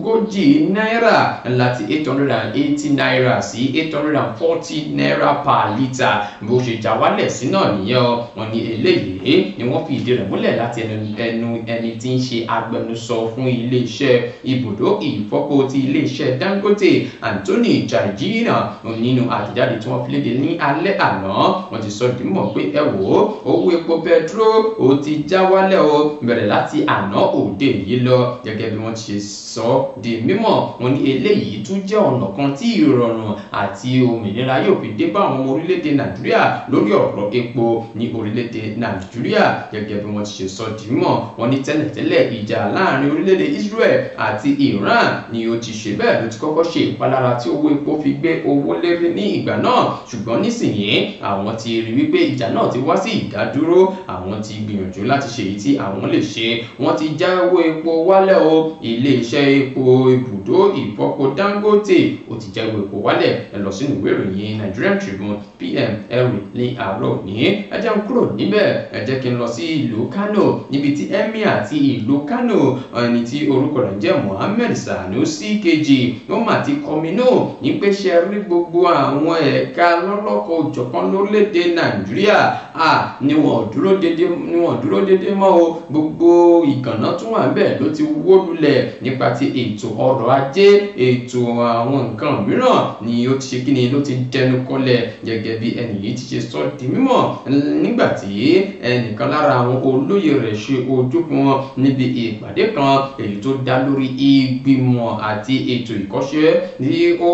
40 náírà láti 880 náírà sí 840 náírà per litre. Bó ṣe já wálẹ̀ sí náà nìyẹn o. Wọ́n ní eléyìí ni wọ́n fi ìdí rẹ̀ múlẹ̀ láti ẹnu ẹni tí ń ṣe agbẹnusọ fún iléeṣẹ́ ibùdó ìfọpo ti iléeṣẹ́ Dangote, Anthony Jajina, nínú àtẹ̀jáde tí wọ́n fi léde ní alẹ́ àná. Wọ́n ti sọ dímọ̀ pé ẹ wò ó, owó epo pẹtró ó ti já wálẹ̀ o bẹ̀rẹ̀ láti àná òde yìí lọ. Gẹ́gẹ́ bí wọ́n ti ṣe sọ di mímọ̀, wọ́n ní eléyìí tún jẹ́ ọ̀nà kan tí ìrọ̀rùn àti òmìnira yóò fi dé bá àwọn ọmọ orílẹ̀-èdè Nàìjíríà lórí ọ̀rọ̀ epo ní orílẹ̀-èdè Nàìjíríà. Gẹ́gẹ́ bí wọ́n ti ṣe sọ di mímọ̀, wọ́n ní tẹ́lẹ̀tẹ́lẹ̀ ìjà láàrin orílẹ̀-èdè Israel àti Iran ni ó ti ṣe bẹ́ẹ̀ ló ti kọ́kọ́ ṣe ìpalára tí owó epo fi gbé owó lérí ní ìgbà náà. Ṣùgbọ́n nísìnyí àwọn ti rí wípé ìjà náà ti wá sí ìdádúró, àwọn ti gbìyànjú láti ṣe èyí tí àwọn lè ṣe. Wọ́n ti já owó epo wálẹ̀ o. Iléeṣẹ́ epo ibùdó ìfọpo Dangote ó ti já owó epo wálẹ̀. Ẹ lọ sínú ìwé ìròyìn Nigerian Tribune PM ẹrù ní àárọ̀ ní. Ẹ jẹ́ n kúrò níbẹ̀, ẹ jẹ́ kí n lọ sí ìlú Kano, níbi tí emir àti ìlú Kano ẹni tí orúkọ rẹ̀ jẹ́ Mohammed Sanusi kejì wọ́n mà ti kọminú ní pé ṣe rí gbogbo àwọn ẹ̀ka lọ́lọ́kọ̀ òjọ̀kan lórílẹ̀‐èdè Nàìjíríà ni wọ́n dúró dédé mọ́ o. Gbogbo ìkànnà tún wà ńbẹ̀ ló ti wó lulẹ̀ nípa ti ètò ọrọ̀ ajé, ètò àwọn nǹkan mìíràn ni ó ti ṣe kíni ló ti dẹnu kọlẹ̀. Gẹ́gẹ́ bí ẹnì yìí ti ṣe sọ di mímọ̀ nígbà tí ẹnìkan lára àwọn olóyè rẹ̀ ṣe ojú fún wọn níbi ìpàdé kan èyí tó dá lórí ìgbìmọ̀ àti ètò ìkọ́ṣẹ́ tí ó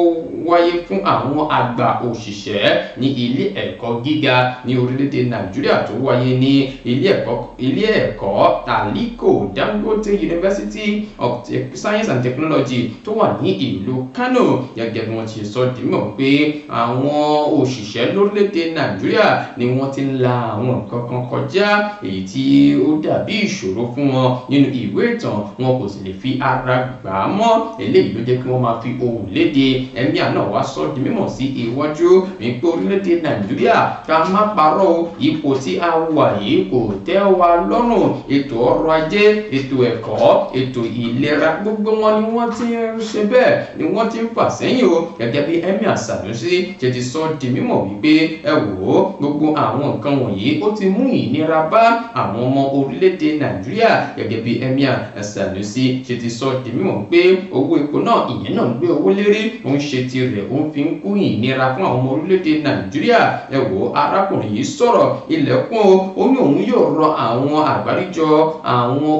wáyé fún àwọn àgbà òṣìṣẹ́ ní ilé ẹ̀kọ́ gíga ní orílẹ̀-èdè Nàìjíríà tó wáyé ní ilé ẹ̀kọ́ Aliko Dangote University of Science and Technology tó wà ní ìlú Kano. Gẹ́gẹ́ bí wọ́n ti sọ dímọ̀ pé àwọn òṣìṣẹ́ lórílẹ̀-èdè Nàìjíríà ni wọ́n ti ń la àwọn nǹkan kan kọjá èyí tí ó dàbí ìṣòro fún wọn nínú ìwé ìtàn, wọn kò sì lè fi ara gbà á mọ́. Eléyìí ló jẹ́ kí wọ́n máa fi ohùn léde. Emir náà wá sọ di mímọ̀ sí iwájú wípé orílẹ̀-èdè Nàìjíríà, ká má parọ́ o, ipò tí a wà yìí kò tẹ́ wa lọ́rùn. Ètò ọrọ̀ ajé, ètò ẹ̀kọ́, ètò ìlera, gbogbo wọn ni wọ́n ti ń ṣe bẹ́ẹ̀ ni wọ́n ti ń fà sẹ́yìn o. Gẹ́gẹ́ bí Emir Sanusi ṣe ti sọ di mímọ̀ wípé ẹ wò ó, gbogbo àwọn nǹkan wọ̀nyí ó ti mú ìnira bá àwọn ọmọ orílẹ̀-èdè Nàìjíríà. Gẹ́gẹ́ bí Emir Sanusi ṣe ti sọ di mímọ̀ pé owó epo náà ìyẹn náà ń gbé owó lérí, ó ń ṣe tirẹ̀, ó ń fi ń kú ìnira fún àwọn ọmọ orílẹ̀-èdè Nàìjíríà. Ẹ wò ó, arákùnrin yìí sọ̀rọ̀ ilẹ̀kùn o, ó ní òun yóò rọ àwọn àgbáríjọ àwọn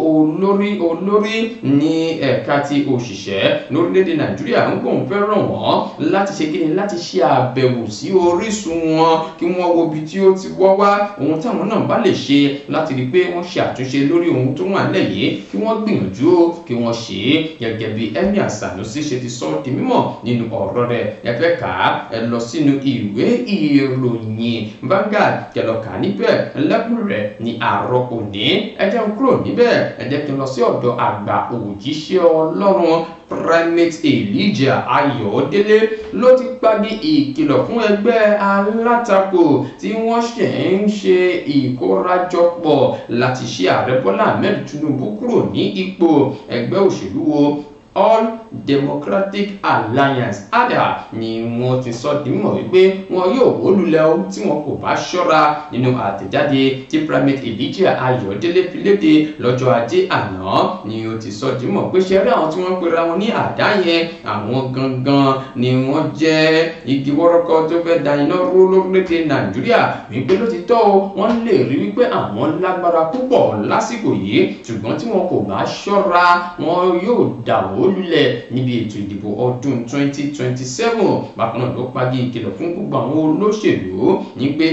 olórí ní ẹ̀ka ti òṣìṣẹ́ lórílẹ̀-èdè Nàìjíríà ń gbóhùn fẹ́ ràn wọ́n láti ṣe kíni, láti ṣe àbẹ̀wò sí orísun wọn kí wọ́n wo ibi tí ó ti wọ́ wá, ohun táwọn náà bá lè ṣe láti rí i pé wọ́n ṣe àtúnṣe lórí ohun tó wà nílẹ̀ yìí kí wọ́n gbìyànjú kí wọ́n ṣe é. Gẹ́gẹ́ bí Emir Sanusi ṣe ti sọ di mímọ̀ nínú ọ̀rọ̀ rẹ̀. Ẹ fẹ́ kà á, ẹ lọ sínú ìwé ìròyìn Vanguard kẹ́ lọ kà á níbẹ̀ lẹ́kùnrẹ́rẹ́ ní àárọ̀ òní. Ẹ jẹ́ n kúrò níbẹ̀, ẹ jẹ́ kí n lọ sí ọ̀dọ̀ àgbà òjíṣẹ́ Ọlọ́run Primate Elijah Ayọ̀délé ló ti pagi ìkìlọ̀ fún ẹgbẹ́ alátakò tí wọ́n ṣe ń ṣe ìkórajọpọ̀ láti ṣe Ààrẹ Bọ́lá Ahmed Tinubu kúrò ní ipò. Ẹgbẹ́ òṣèlú wo? All Democratic Alliance ADA ni wọ́n ti sọ di mímọ̀ wípé wọn yóò wó lulẹ̀ o tí wọn kò bá ṣọ́ra. Nínú àtẹ̀jáde tí Primate Elijah Ayọ̀délé fi léde lọ́jọ́ ajé àná ni ó ti sọ di mímọ̀ pé ṣe rí àwọn tí wọ́n pera wọn ní àdá yẹn, àwọn gangan ni wọ́n jẹ́ igi wọ́rọ́kọ́ tó fẹ́ da iná rú lórílẹ̀‐èdè Nàìjíríà, wípé lótìtọ́ o wọ́n lè rí wípé àwọn lágbára púpọ̀ lásìkò yìí, ṣùgbọ́n tí wọn kò bá ṣọ́ra wọn yóò dàwó lulẹ̀ níbi ètò ìdìbò ọdún 2027. Bákan náà ló pagi ìkìlọ̀ fún gbogbo àwọn olóṣèlú ní pé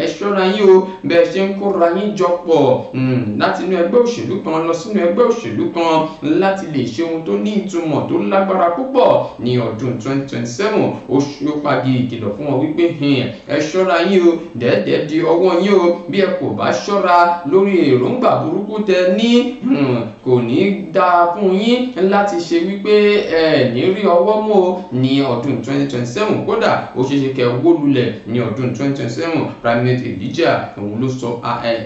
ẹ ṣọ́ra yín o, bẹ́ẹ̀ ṣe ń kóra yín jọ pọ̀ láti inú ẹgbẹ́ òṣèlú kan lọ sínú ẹgbẹ́ òṣèlú kan láti lè ṣe ohun tó ní ìtumọ̀ tó lágbára púpọ̀ ní ọdún 2027. Ó pagi ìkìlọ̀ fún wọn wípé ẹ ṣọ́ra yín o, dẹ́ẹ̀dẹ́ di ọwọ́ yín o, bí ẹ kò bá ṣọ́ra lórí èròǹgbà burúkú tẹ ní kò ní dáa fún yín láti ṣe wípé ẹ ní rí ọwọ́ mú o ní ọdún 2027. Kódà ó ṣeé ṣe kẹ́ wó lulẹ̀ ní ọdún 2027. Primate Elijah òun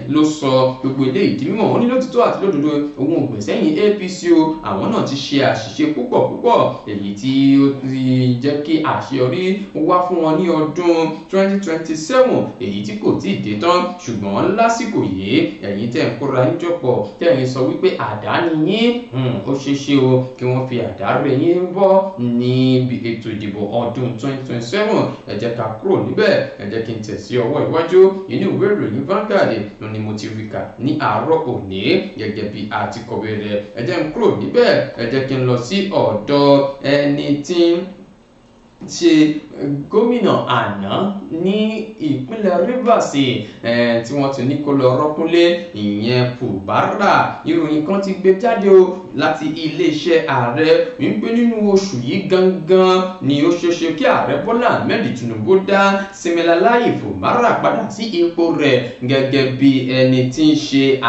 ló sọ gbogbo eléyìí di mímọ̀. Ó ní lótìtọ́ àti lódodo òun ò gbè sẹ́yìn APC o, àwọn náà ti ṣe àṣìṣe púpọ̀ púpọ̀ èyí tí ó ti jẹ́ kí àṣeyọrí wá fún wọn ní ọdún 2027 èyí tí kò tíì dé tán. Ṣùgbọ́n lásìkò yìí ẹ̀yin tẹ́ ń kóra yín jọpọ̀ tẹ́ ń sọ wípé àdá ni yín, ó ṣeé ṣe o kí wọ́n fi àdá rẹ̀ yín bọ́ níbi ètò ìdìbò ọdún 2027. Ẹ jẹ́ ká kúrò níbẹ̀, ẹ jẹ́ kí n tẹ̀ sí ọwọ́ iwájú. Inú ìwé ìròyìn Vanguard ni mo ti rí kà ní àárọ̀ òní gẹ́gẹ́ bí a ti kọ̀wé rẹ̀. Ẹ jẹ́ n kúrò níbẹ̀, ẹ jẹ́ kí n lọ sí ọ̀dọ̀ ẹni tí ń ṣe gómìnà àná ní ìpínlẹ̀ Rivers tí wọ́n ti ní kó lọ rọ́kúnlé, ìyẹn Fubara. Ìròyìn kan ti gbé jáde o láti iléeṣẹ́ ààrẹ wípé nínú oṣù yìí gangan ni ó ṣeéṣe kí ààrẹ Bọ́lá Ahmed Tinubu dá Siminalayi Fubara padà sí ipò rẹ̀ gẹ́gẹ́ bí ẹni tí ń ṣe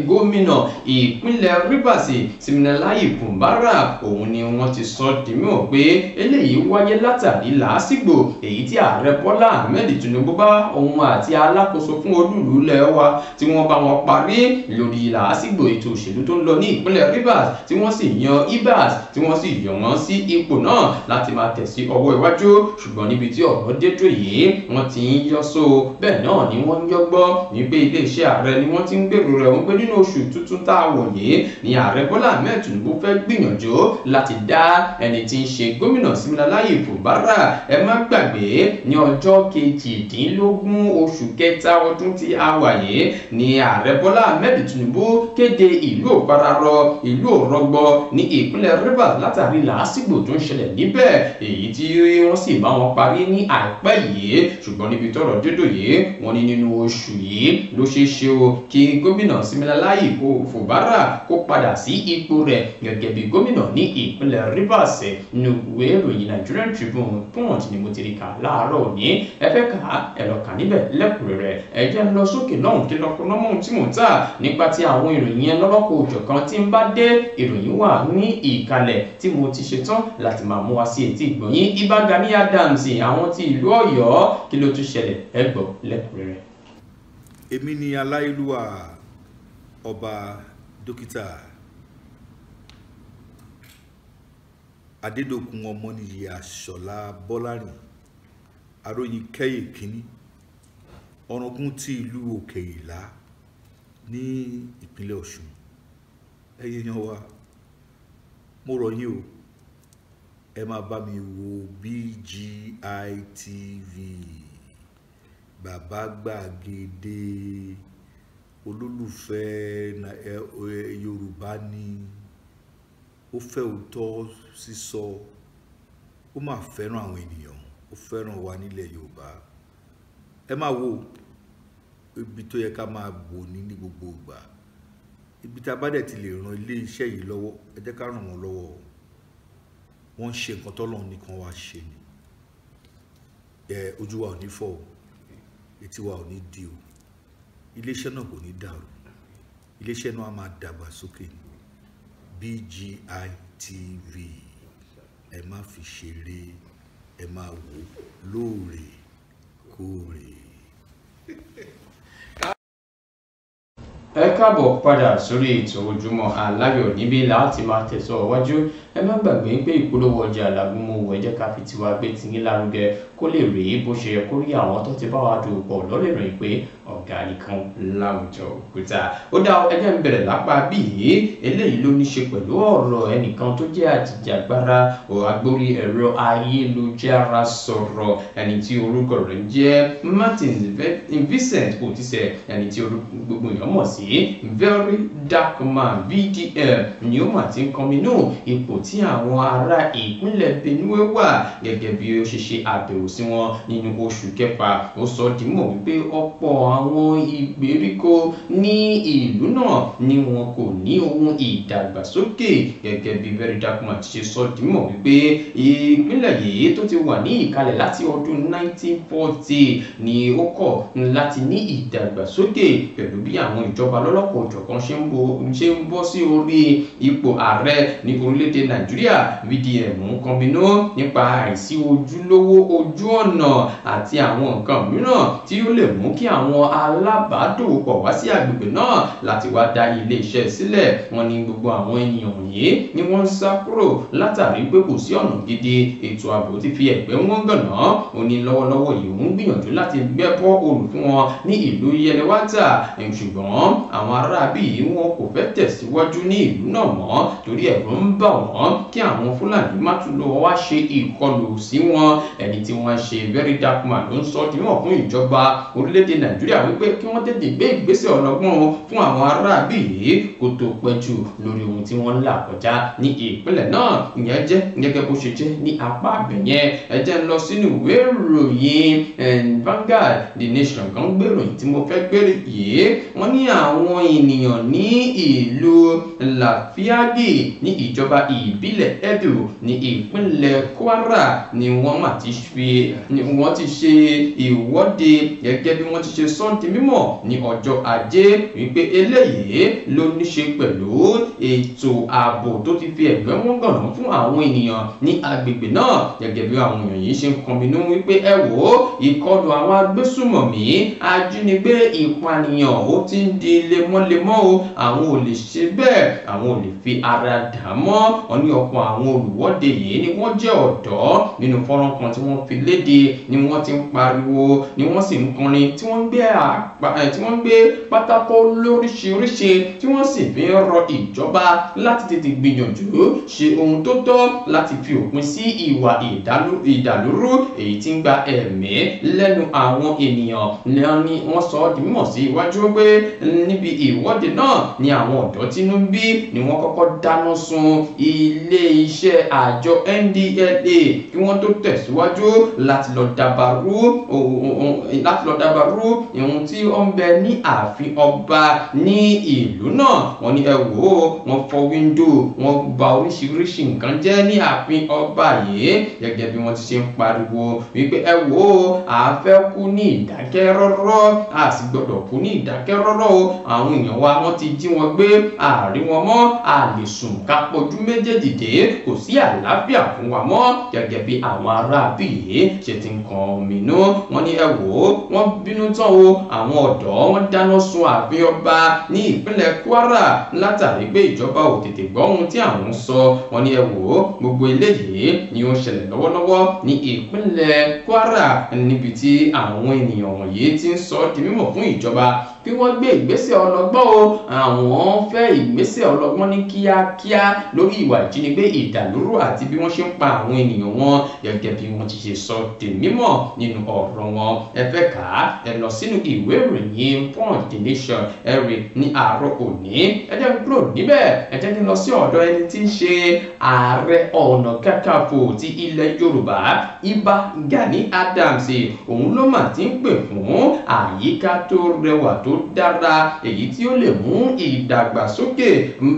gómìnà ìpínlẹ̀ Rivers. Siminalayi Fubara òun ni wọ́n ti sọ di mímọ̀ pé eléyìí wáyé látàrí làásìgbò èyí tí ààrẹ Bọ́lá Ahmed Tinubu bá òun àti alákòóso fún olúùlú ilẹ̀ wa tí wọ́n bá wọn parí lórí làásìgbò ètò òṣèlú tó ń lọ ní ìpínlẹ̀ Rivers, tí wọ́n sì yan Ibas tí wọ́n sì yàn wọ́n sí ipò náà láti máa tẹ̀ sí ọwọ́ iwájú. Ṣùgbọ́n níbi tí ọ̀rọ̀ dé dúró yìí wọ́n ti ń yọ́ so, bẹ́ẹ̀ náà ni wọ́n ń yọ́gbọ́ ní pé iléeṣẹ́ ààrẹ ni wọ́n ti ń gbèrò rẹ̀ wọ́n pé nínú oṣù tuntun tá a wọ̀ yìí ni ààrẹ Bọ́lá Ahmed Tinubu fẹ́ gbìyànjú láti dá ẹni tí ń ṣe gómìnà Siminalayi Fubara. Ẹ má gbàgbé ní ọjọ́ 18 oṣù kẹta ọdún tí a wà yìí ni ààrẹ Bọ́lá Ahmed Tinubu kéde ìlú òfararọ ìlú òrọgbọ ní ìpínlẹ̀ Rivers látàrí làásìgbò tó ń ṣẹlẹ̀ níbẹ̀ èyí tí wọ́n sì bá wọn parí ní àìpẹ́ yìí. Ṣùgbọ́n níbi tọ́rọ̀ dédò yìí wọ́n ní nínú oṣù yìí ló ṣeé ṣe o kí gómìnà Siminalayi Fubara kó padà sí ipò rẹ̀ gẹ́gẹ́ bí gómìnà ní ìpínlẹ̀ Rivers. Nínú ìwé ìròyìn Nigerian Tribune Punch ni mo ti rí kà láàárọ̀ òní. Ẹ fẹ́ kà á ẹ lọ kà níbẹ̀ lẹ́kùnrẹ́rẹ́. Ẹ jẹ́ ń lọ sókè lọ́hùn kí lọ́kùn lọ́mọ́ tí mò ń tà nípa ti àwọn ìròyìn yẹn lọ́lọ́kọ̀ òjọ̀kan tí ń bá dé. Ìròyìn wà ní ìkàlẹ̀ tí mo ti ṣetán láti máa mú wá sí etí ìgbọ̀nyín. Ìbà Gani Adams àwọn ti ìlú Ọ̀yọ́, kí ló tún ṣẹlẹ̀? Ẹ gbọ́ lẹ́kùnrẹ́rẹ́. Èmi ni aláìlúwà ọba dókítà Adédòkun Ọmọnìyí Àṣọlá Bọ́lárìn Aróyin Kẹ́yè kínní, ọ̀ràngún ti ìlú Òkè Ìlá ní ìpínlẹ̀ Ọ̀ṣun. Ẹ̀yin èèyàn wa, mo rọ̀ yín o, ẹ máa bá mi wo BGI TV, bàbá gbàgede olólùfẹ́ Yorùbá ni, ó fẹ́ òótọ́ sísọ, ó máa fẹ́ràn àwọn ènìyàn, ó fẹ́ràn wa nílẹ̀ Yorùbá. Ẹ máa wo ibi tó yẹ ká máa wò ní gbogbo ìgbà. Ibi tá a bá dẹ̀ ti lè ran ilé iṣẹ́ yìí lọ́wọ́, ẹ jẹ́ ká ràn wọ́n lọ́wọ́. Wọ́n ń ṣe nǹkan tọ́lọ́run nìkan wá ṣe ni. Ẹ ojú wa ò ní fọ́ o, etí wa ò ní di o, ilé iṣẹ́ náà kò ní dàrú, ilé iṣẹ́ náà á máa dàgbà sókè ni. BGI TV, ẹ má fi ṣeré, ẹ máa wò lóòrèkóòrè. Ẹ káàbọ̀ padà sórí ètò Ojúmọ́ Aláyọ̀, níbí láti máa tẹ̀síwájú. Ẹ má gbàgbé pé ìpolówó ọjà làgúnmu, ẹ jẹ́ ká fi tiwa gbé tiyín lárugẹ kó lè rí bó ṣe yẹ kó rí. Àwọn tó ti bá wa dòwò pọ̀ lọ́lẹ̀ rìn pé ọ̀gá nìkan láwùjọ òkúta. Ó dá, ẹ jẹ́ n bẹ̀rẹ̀ lápá bíi. Eléyìí ló ní ṣe pẹ̀lú ọ̀rọ̀ ẹnìkan tó jẹ́ àjìjàgbara agbórí ẹ̀rọ ayélujára sọ̀rọ̀, ẹni tí orúkọ rẹ̀ ń jẹ́ Martin Vincent Otse, ẹni tí gbogbo èèyàn mọ̀ sí Very Dark Man, VDM, ni ó mà ti ń kọminú ipò tí àwọn ará ìpínlẹ̀ Benue wà gẹ́gẹ́ bí ó ṣe ṣe àbẹ̀wò sí wọn nínú oṣù kẹfà. Ó sọ dímọ̀ wípé ọ̀pọ̀ àwọn ìgbèríko ní ìlú náà ni wọn kò ní ohun ìdàgbàsókè. Gẹ́gẹ́ bí Very Dark Man ti ṣe sọ dímọ̀ wípé ìpínlẹ̀ yìí tó ti wà ní ìkàlẹ̀ láti ọdún 1940 ni ó kọ̀ láti ní ìdàgbàsókè pẹ̀lú bí àwọn ìjọba lọ́lọ́kọ̀ òjọ̀kan ṣe ń bọ́ sí orí ipò ààrẹ ní orílẹ̀-èdè Nàìjíríà. VDM ń kọminú nípa àìsí ojúlówó ojú ọ̀nà àti àwọn nǹkan mìíràn tí ó lè mú kí àwọn alábàádòwòpọ̀ wá sí agbègbè náà láti wá dá ilé iṣẹ́ sílẹ̀. Wọ́n ní gbogbo àwọn ènìyàn wọ̀nyí ni wọ́n ń sá kúrò látàrí pé kò sí ọ̀nà gidi, ètò ààbò ti fi ẹ̀gbẹ́ wọn gànà. Ó ní lọ́wọ́lọ́wọ́ yìí òun gbìyànjú láti gbẹ́ bọ́ òòlù fún wọn ní ìlú Yelewata, ṣùgbọ́n àwọn aráabí yìí wọn kò fẹ́ tẹ̀síwájú ní ìlú náà mọ́ torí ẹ̀rù ń bà wọ́n kí àwọn Fúlàní má tún lọ wá ṣe ìkọlù sí wọn. Ẹni tí wọ́n ṣe Very Dark Man ló ń sọ dímọ̀ fún ìjọba orílẹ̀-èdè Nàìjíríà wípé kí wọ́n tètè gbé ìgbésẹ̀ ọlọ́gbọ́n fún àwọn aráabí yìí kó tó pẹ́ jù lórí ohun tí wọ́n ń là kọjá ní ìpínlẹ̀ náà. Ìyẹn jẹ́ gẹ́gẹ́ bó ṣe jẹ́ ní apá àbẹ̀yẹn. Ẹ jẹ́ ń lọ sínú ìwé ìròyìn Vanguard, The Nation kan gbé ìròyìn tí mo fẹ́ gbé yìí. Wọ́n ní àwọn ènìyàn ní ìlú Láfíàgì ní ìjọba ìbílẹ̀ Edo ní ìpínlẹ̀ Kwara ni wọ́n mà ti fi ni wọ́n ti ṣe ìwọ́de gẹ́gẹ́ bí wọ́n ti ṣe sọ di mímọ̀ ní ọjọ́ Ajé wípé eléyìí ló ní ṣe pẹ̀lú ètò ààbò tó ti fi ẹ̀gbẹ́ wọn gànà fún àwọn ènìyàn ní agbègbè náà. Gẹ́gẹ́ bí àwọn èèyàn yìí ṣe ń kọminú wípé ẹ wò ó, ìkọlù àwọn agbésùmọ̀mí, ajínigbé, ìpànìyàn ó ti ń di lemọ́lemọ́ o, àwọn ò lè ṣe bẹ́ẹ̀, àwọn ò lè fi ara dà mọ́. Wọ́n ní ọ̀pọ̀ àwọn olùwọ́de yìí ni wọ́n jẹ́ ọ̀dọ́. Nínú fọ́nrán kan tí wọ́n fi léde ni wọ́n ti ń pariwo, ni wọ́n sì ń kọrin, tí wọ́n ń gbé pátákó lóríṣiríṣi, tí wọ́n sì fi ń rọ ìjọba láti tètè gbìyànjú ṣe ohun tó tọ́ láti fi òpin sí ìwà ìdàlúrú èyí tí ń gba ẹ̀mí lẹ́nu àwọn ènìyàn. Ni wọ́n sọ ọ́ di mímọ̀ sí iwájú pé níbi ìwọ́de náà ni àwọn ọ̀dọ́ tínú ń bí ni wọ́n kọ́kọ́ dáná sun ilé iṣẹ́ àjọ NDLEA kí wọ́n tó tẹ̀síwájú láti lọ dàbàrú ohun tí ó ń bẹ ní ààfin ọba ní ìlú náà. Wọ́n ní ẹ wò ó, wọ́n fọ́ wíńdò, wọ́n bà oríṣiríṣi nǹkan jẹ́ ní ààfin ọba yìí gẹ́gẹ́ bí wọ́n ti ṣe ń pariwo wípé ẹ wò ó, a fẹ́ kú ní ìdákẹ́rọ́rọ́, a sì gbọ́dọ̀ kú ní ìdákẹ́rọ́rọ́ o. Àwọn èèyàn wa wọ́n ti jí wọn gbé, a rí wọn mọ́, a lè sùn ká pọ̀jù méjèèjì dé, kò sí àlàáfíà fún wa mọ́. Gẹ́gẹ́ bí àwọn aráabí yìí ṣe ti ń kan ominú, wọ́n ní ẹ wò ó, wọ́n bínú tán o. Àwọn ọ̀dọ́ wọ́n dáná sun ààfin ọba ní ìpínlẹ̀ Kwara látàrí pé ìjọba ò tètè gbọ́ ohun tí àwọn ń sọ. Wọ́n ní ẹ wò ó, gbogbo eléyìí ni ó ń ṣẹlẹ̀ lọ́wọ́lọ́wọ́ ní ìpínlẹ̀ Kwara níbi tí àwọn ènìyàn wọ̀nyí ti ń sọ di mímọ̀ fún ìjọba kí wọ́n gbé ìgbésẹ̀ ọlọ́gbọ́n o. Àwọn fẹ́ ìgbésẹ̀ ọlọ́gbọ́n ní kíákíá lórí ìwà ìjínigbé, ìdàlúrú àti bí wọ́n ṣe ń pa àwọn ènìyàn wọn gẹ́gẹ́ bí wọ́n ti ṣe sọ di mímọ̀ nínú ọ̀rọ̀ wọn. Ẹ fẹ́ kà á, ẹ lọ sínú ìwé ìròyìn Punch, The Nation, ẹ rí ní àárọ̀ òní. Ẹ jẹ́ n kúrò níbẹ̀, ẹ jẹ́ kí n lọ sí ọ̀dọ̀ ẹni tí ń ṣe Ààrẹ Ọ̀nà Kakanfò ti ilẹ̀ Yorùbá, Ìbà Gani Adams. Òun ló mà ti ń pè fún àyíká tó rẹwà tó dára èyí tí ó lè mú ìdàgbàsókè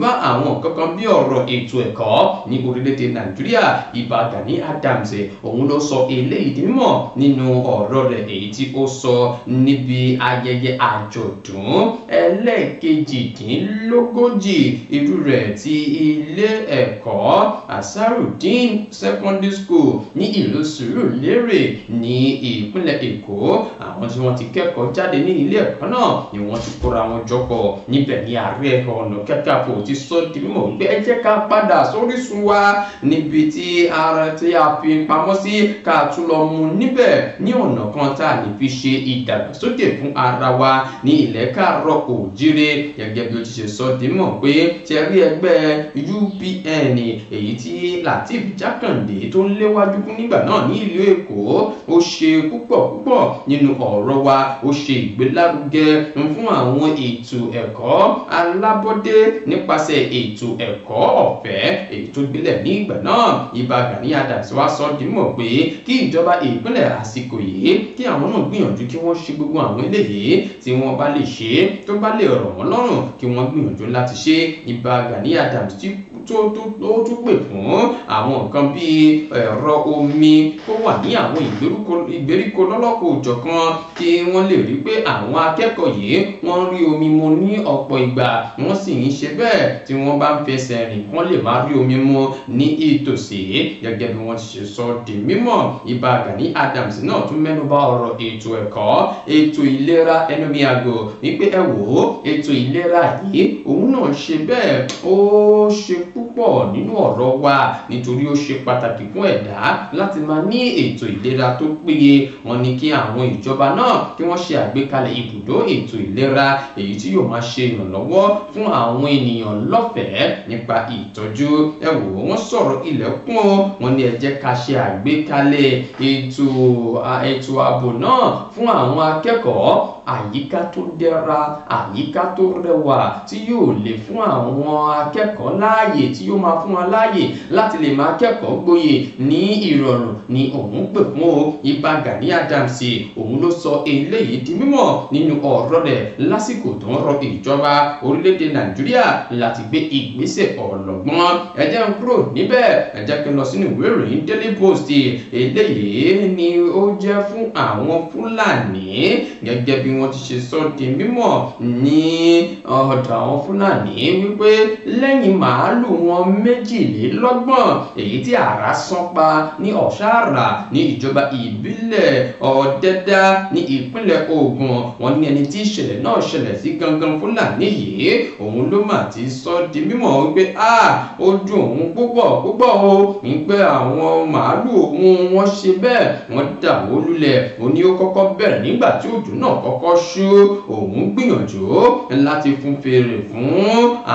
bá àwọn kankan bí ọ̀rọ̀ ètò ẹ̀kọ́ ní orílẹ̀-èdè Nàìjíríà. Ìbà Gani Adams òun ló sọ eléyìí di mímọ̀ nínú ọ̀rọ̀ rẹ̀ èyí tí ó sọ níbi ayẹyẹ àjọ̀dún ẹlẹ́ẹ̀kejìdínlógójì irú rẹ̀ ti ilé ẹ̀kọ́ Ansarudeen Secondary School ní ìlú Sùúrùlérè ní ìpínlẹ̀ Èkó. Àwọn tí wọ́n ti kẹ́kọ̀ọ́ jáde ní ilé ẹ̀kọ́ náà ni wọ́n ti kóra wọn jọpọ̀. Níbẹ̀ ni Ààrẹ Ọ̀nà Kakanfò ti sọ di mímọ̀ wípé ẹ jẹ́ ká padà sórísun wa níbi tí ara tí a fi pamọ́ sí, ká tún lọ mú níbẹ̀ ní ọ̀nà kan tá a lè fi ṣe ìdàgbàsókè fún ara wa ní ilẹ̀ káàárọ̀ òjíire. Gẹ́gẹ́ bí ó ti ṣe sọ di mímọ̀ pé ṣe rí ẹgbẹ́ UPN èyí tí Lateef Jákàndé tó ń léwájú fún nígbà náà ní ìlú Èkó, ó ṣe púpọ̀ púpọ̀ nínú ọ̀rọ̀ wa, ó ṣe ìgbélárugẹ fún àwọn ètò ẹ̀kọ́ alábọ́dé nípasẹ̀ ètò ẹ̀kọ́ ọ̀fẹ́ èyí tó gbilẹ̀ ní ìgbà náà. Ìbà Gani Adams wá sọ di mímọ̀ pé kí ìjọba ìpínlẹ̀ àsìkò yìí kí àwọn náà gbìyànjú kí wọ́n ṣe gbogbo àwọn eléyìí tí wọ́n bá lè ṣe, tó bá lè rọ̀ wọ́n lọ́rùn kí wọ́n gbìyànjú láti ṣe. Ìbà Gani Adams tí tó tún pè fún àwọn nǹkan bíi ẹ̀rọ omi kó wà ní àwọn ìgbèríko lọ́lọ́kọ̀ òjọ̀kan kí wọ́n lè rí pé àwọn akẹ́kọ̀ọ́ yìí wọ́n rí omi mu ní ọ̀pọ̀ ìgbà, wọ́n sì ń ṣe bẹ́ẹ̀ tí wọ́n bá ń fẹsẹ̀ rìn kán lè má rí omi mu ní ìtòsí. Gẹ́gẹ́ bí wọ́n ti ṣe sọ di mímọ̀, Ìbà Gani Adams náà tún mẹ́nubà ọ̀rọ̀ ètò ẹ̀kọ́, ètò ìlera ẹnumi àgò wípé ẹ wò ó, ètò ìlera yìí òun náà ṣe bẹ́ẹ̀ ó ṣe púpọ̀ nínú ọ̀rọ̀ wa nítorí ó ṣe pàtàkì fún ẹ̀dá láti máa ní ètò ìlera tó péye. Wọ́n ní kí àwọn ìjọba náà kí wọ́n ṣe àgbékalẹ̀ ibùdó ètò ìlera èyí tí yóò máa ṣe ìrànlọ́wọ́ fún àwọn ènìyàn lọ́fẹ̀ẹ́ nípa ìtọ́jú. Ẹ wò ó, wọ́n sọ̀rọ̀ ilẹ̀kùn o, wọ́n ní ẹ jẹ́ ká ṣe àgbékalẹ̀ ètò ààbò náà fún àwọn akẹ́kọ̀ọ́, àyíká tó dára, àyíká tó rẹwà tí yóò lè fún àwọn akẹ́kọ̀ọ́ láàyè, tí yóò máa fún wọn láàyè láti lè máa kẹ́kọ̀ọ́ gboyè ní ìrọ̀rùn ni òun pè fún o. Ìbà Gani Adams òun ló sọ eléyìí di mímọ̀ nínú ọ̀rọ̀ rẹ̀ lásìkò tó ń rọ ìjọba orílẹ̀-èdè Nàìjíríà láti gbé ìgbésẹ̀ ọlọ́gbọ́n. Ẹ jẹ́ n kúrò níbẹ̀, ẹ jẹ́ kí n lọ sínú ìwé ìròyìn Daily Post. Eléyìí ni ó jẹ́ fún àwọn Fúlàní gẹ́gẹ́ bí wọ́n ti ṣe sọ di mímọ̀ ní ọ̀dọ̀ àwọn Fúlàní wípé lẹ́yìn màálù wọn 22 èyí tí àrá sán pa ní Ọ̀ṣàrà ní ìjọba ìbílẹ̀ Ọ̀dẹ́dá ní ìpínlẹ̀ Ògùn, wọ́n ní ẹni tí ìṣẹ̀lẹ̀ náà ṣẹlẹ̀ sí gangan Fúlàní yìí òun ló mà ti sọ di mímọ̀ wípé ó dùn òun púpọ̀ púpọ̀ o, wípé àwọn màálù òun wọ́n ṣe bẹ́ẹ̀ wọ́n dà wó lulẹ̀. Ó ní ó kọ́kọ́ bẹ̀rẹ̀ nígbà tí òjò náà kọ́kọ́ ṣú, òun gbìyànjú láti fún fèrè fún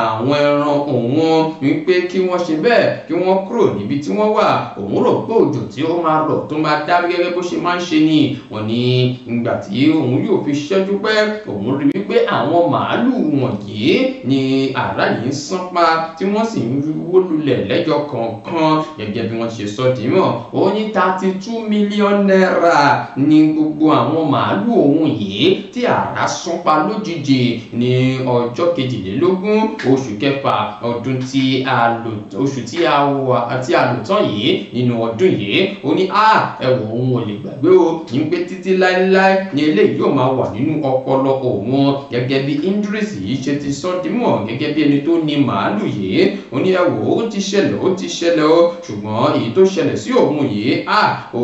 àwọn ẹran òun wípé kí wọ́n ṣe bẹ́ẹ̀ kí wọ́n kúrò níbi tí wọ́n wà. Òun rò pé òjò tí ó máa rọ̀ tó máa dá gẹ́gẹ́ bó ṣe máa ń ṣe ni. Wọ́n ní ìgbà tí òun yóò fi ṣẹ́jú pẹ́, òun rí wípé àwọn màálù wọ̀nyí ni àrá yìí ń sán pa tí wọ́n sì ń wó lulẹ̀ lẹ́jọ́ kọ̀ọ̀kan. Gẹ́gẹ́ bí wọ́n ṣe sọ dìímọ̀, ó ní 32 million naira ní gbogbo àwọn màálù òun yìí tí àrá sán pa lójijì ní ọjọ́ 22 oṣù kẹfà ọdún tí a lò oṣù tí a lò tán yìí nínú ọdún yìí. Ó ní ẹ wò, òun ò lè gbàgbé o, ní pé títí láéláé ni eléyìí yóò máa wà nínú ọpọlọ òun. Gẹ́gẹ́ bí Idris yìí ṣe ti sọ dímọ̀ gẹ́gẹ́ bí ẹni tó ní màálù yìí, ó ní ẹ wò, ó ti ṣẹlẹ̀, ó ti ṣẹlẹ̀ o, ṣùgbọ́n èyí tó ṣẹlẹ̀ sí òun yìí ó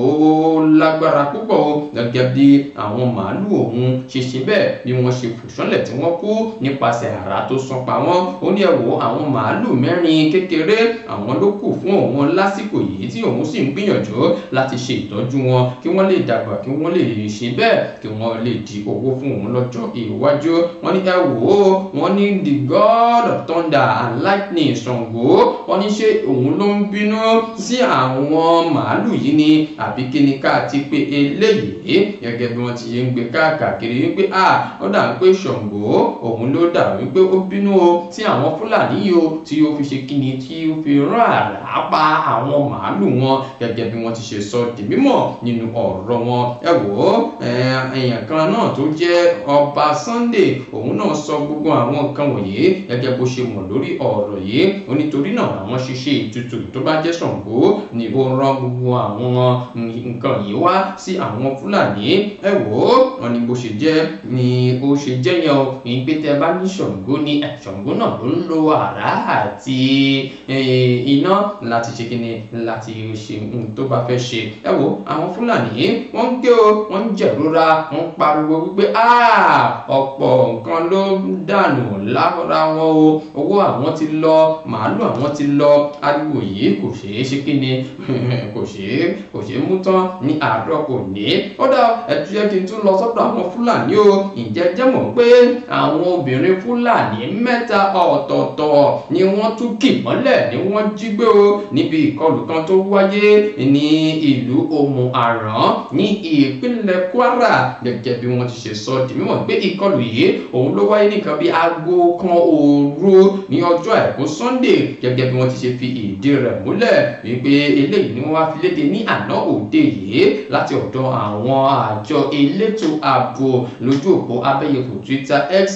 lágbára púpọ̀ o. Gẹ́gẹ́ bí àwọn màálù òun ṣe ṣe bẹ́ẹ̀ bí wọ́n ṣe fò ṣánlẹ̀ tí wọ́n kú nípasẹ̀ àrá tó sán pa wọ́n. Ó ní ẹ wò, àwọn màálù 4 kékeré àwọn ló kù fún òun lásìkò yìí tí òun sì ń gbìyànjú láti ṣe ìtọ́jú wọn kí wọ́n lè dàgbà, kí wọ́n lè ṣe bẹ́ẹ̀ kí wọ́n lè di owó fún òun lọ́jọ́ iwájú. Wọ́n ní ẹ wò ó, wọ́n ní the god of thunder and lightning Ṣàngó, wọ́n ní ṣé òun ló ń bínú sí àwọn màálù yìí ni àbí kí ni ká ti pé eléyìí? Gẹ́gẹ́ bí wọ́n ti ṣe ń gbé káàkiri wípé ó dà ń pé Ṣàngó òun ló dà wípé ó bínú o sí àwọn Fúlàní yìí o, tí ó fi ṣe kíni, tí ó fi rán àrá pa àwọn màálù wọn. Gẹ́gẹ́ bí wọ́n ti ṣe sọ di mímọ̀ nínú ọ̀rọ̀ wọn. Ẹ wò ó, èèyàn kan náà tó jẹ́ Ọba Sunday òun náà sọ gbogbo àwọn nǹkan wọ̀nyí gẹ́gẹ́ bó ṣe mọ̀ lórí ọ̀rọ̀ yìí. Ó nítorí náà àwọn ṣiṣẹ́ ètùtù tó bá jẹ́ Ṣàngó ni ó rán gbogbo àwọn nǹkan yìí wá sí àwọn Fúlàní. Ẹ wò ó, wọ́n ní bó ṣe jẹ́ ni ó ṣe jẹ́ yẹn o, ní pé tẹ́ bá ní Ṣàngó ni Ṣàngó náà ló ń lo àrá àti fi iná láti ṣe kíni láti ṣe ohun tó bá fẹ́ ṣe. Ẹ wo àwọn Fúlàní wọ́n ń ké o, wọ́n ń jẹ̀rora, wọ́n ń pariwo wípé ọ̀pọ̀ nǹkan ló ń dànù lára wọn o, owó àwọn ti lọ, màálù àwọn ti lọ. Ariwo yìí kò ṣeé ṣe kíni kò ṣeé mú tán ní àárọ̀ òní. Ó dá ẹtú yẹ kí n tún lọ sọ́dọ̀ àwọn Fúlàní o. Ǹjẹ́ jẹ́ mọ̀ pé àwọn obìnrin Fúlàní 3 ọ̀tọ̀ọ̀tọ̀ ni wọ́n tún kì mọ́lẹ̀ ni wọ́n jí gbé o níbi ìkọlù kan tó wáyé ní ìlú Òmù Àrán ní ìpínlẹ̀ Kwara. Gẹ́gẹ́ bí wọ́n ti ṣe sọ di mímọ̀ pé ìkọlù yìí òun ló wáyé nìkan bí aago 1 òru ní ọjọ́ àìkú Sunday. Gẹ́gẹ́ bí wọ́n ti ṣe fi ìdí rẹ̀ múlẹ̀ wípé eléyìí ni wọ́n wá fi léde ní àná òde yìí láti ọ̀dọ̀ àwọn àjọ elétò ààbò lójú òpó abẹ́yẹfò Twitter X.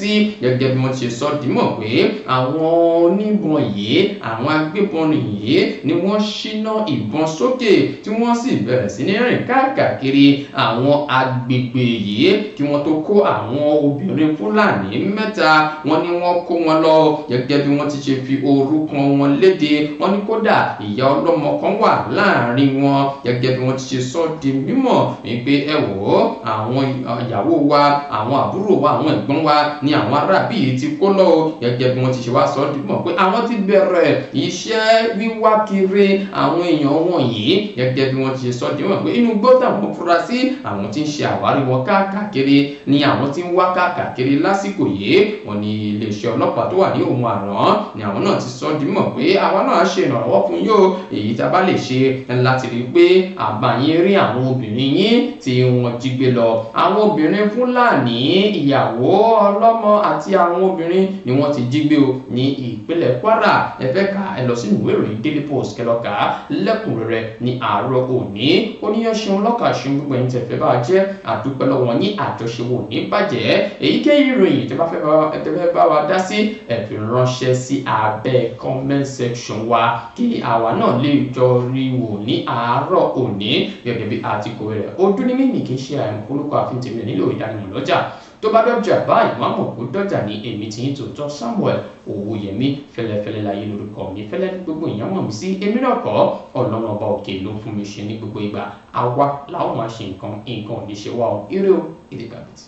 Gẹ́gẹ́ bí wọ́n ti ṣe sọ di mímọ̀ pé àwọn oníbọn yìí, àwọn agbébọn yìí ni wọ́n ṣíná ìbọn sókè tí wọ́n sì bẹ̀rẹ̀ sí ní rìn káàkiri àwọn agbègbè yìí kí wọ́n tó kó àwọn obìnrin Fúlàní 3. Wọ́n ní wọ́n kó wọn lọ gẹ́gẹ́ bí wọ́n ti ṣe fi orúkọ wọn léde. Wọ́n ní kódà ìyá ọlọ́mọ kan wà láàrin wọn. Gẹ́gẹ́ bí wọ́n ti ṣe sọ di mímọ̀ wípé ẹ wò ó, àwọn ìyàwó wa, àwọn àbúrò wa, àwọn ẹ̀gbọ́n wa ni àwọn arábí yìí ti kó lọ o. Gẹ́gẹ́ bí wọ́n ti ṣe wá sọ di mímọ̀ pé àwọn ti bẹ̀rẹ̀ iṣẹ́ wíwá kiri àwọn èèyàn wọ̀nyí. Gẹ́gẹ́ bí wọ́n ti ṣe sọ di mímọ̀ pé inú gbọ́dọ̀ àwọn fura sí àwọn tí ń ṣe àwárí wọn káàkiri ni àwọn tí ń wá káàkiri lásìkò yìí. Wọ́n ní iléeṣẹ́ ọlọ́pàá tó wà ní Òmù Àrán ni àwọn náà ti sọ di mímọ̀ pé àwa náà ṣe ìrànlọ́wọ́ fún yóò èyí tá a bá lè ṣe láti rí i pé àbá yín rí àwọn obìnrin yín tí wọ́n jí gbé lọ. Àwọn obìnrin Fúlàní, ìyàwó ọlọ́mọ àti àwọn obìnrin ni wọ́n ti jí gbé o ní ìpínlẹ̀ Kwara. Ẹ fẹ́ kà ẹ lọ sínú ìwé ìròyìn Daily Post kẹ́ lọ kà á lẹ́kùnrẹ́rẹ́ ní àárọ̀ òní. Oníyàn ṣeun lọ́kà ṣeun gbogbo ẹ̀yin tẹ̀fẹ́ bá jẹ́ àdúpẹ́ lọ́wọ́ yín, àjọṣe wò ní bàjẹ́. Èyíkéyìí ìròyìn tẹ́ bá fẹ́ bá wa dá sí, ẹ fi ránṣẹ́ sí abẹ́ comment section wa kí àwa náà lè jọ rí wò ní àárọ̀ òní gẹ́gẹ́ bí àtìkò rẹ̀. Ojú ní mímì kì í ṣe àìmọ̀ olùkọ́ àfihàn tèmi nílò ìdánimọ̀ lọ́jà. Tó bá dọ́jà báyìí wọ́n á mọ̀ kó dọ́jà ní èmi tí yín tòótọ́ Samuel Owóyẹmí. Fẹ́lẹ́fẹ́lẹ́ láyé lórúkọ mi, fẹ́lẹ́ ní gbogbo èèyàn mọ̀ mí sí. Èmi náà kọ́, Ọlọ́run ọba òkè ló ń fún mi ṣe ní gbogbo ìgbà. Àwa làwọn máa ṣe nǹkan, nǹkan ò ní ṣe wá o. Ire o, ìdí kàbìtì.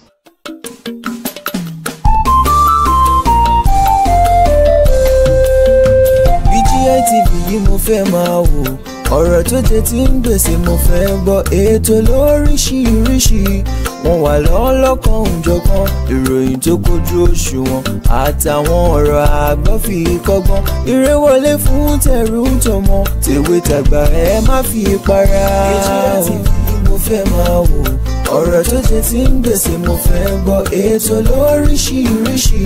BGI TV yìí mo fẹ́ máa wò, ọ̀rọ̀ tó jẹ tí ń gbèsè mo fẹ́ gbọ́, ètò lóríṣiríṣi wọ́n wà lọ́lọ́kan òjọ̀kan, ìròyìn tó kojú òṣùwọ̀n àtàwọn ọ̀rọ̀ àgbọ́ fi kọ́gbọ́n. Eré wọlé fún tẹ̀rù tọmọ, tèwe tàgbà ẹ má fi para. BGI TV mo fẹ́ máa wò, ọ̀rọ̀ tó jẹ tí ń gbèsè mo fẹ́ gbọ́, ètò lóríṣiríṣi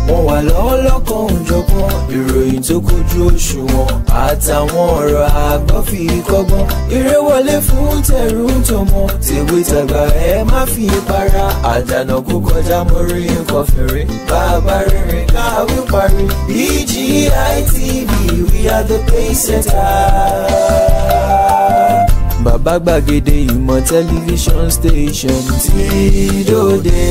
wọ́n wà lọ́lọ́kan òjọ̀kan, ìròyìn tó kojú òṣùwọ̀n àtàwọn ọ̀rọ̀ àgbọ́ fi kọ́gbọ́n. Eré wọlé fún tẹ̀rù tọmọ, tèwe tàgbà ẹ má fi para. Àdànà kó kọjá mo rí nǹkan fèrè, bàbá rere káwí parí. BGI TV, we are the pace setter. Bàbá gbàgede ìmọ̀ tẹlifíṣọ̀n station tí dòde.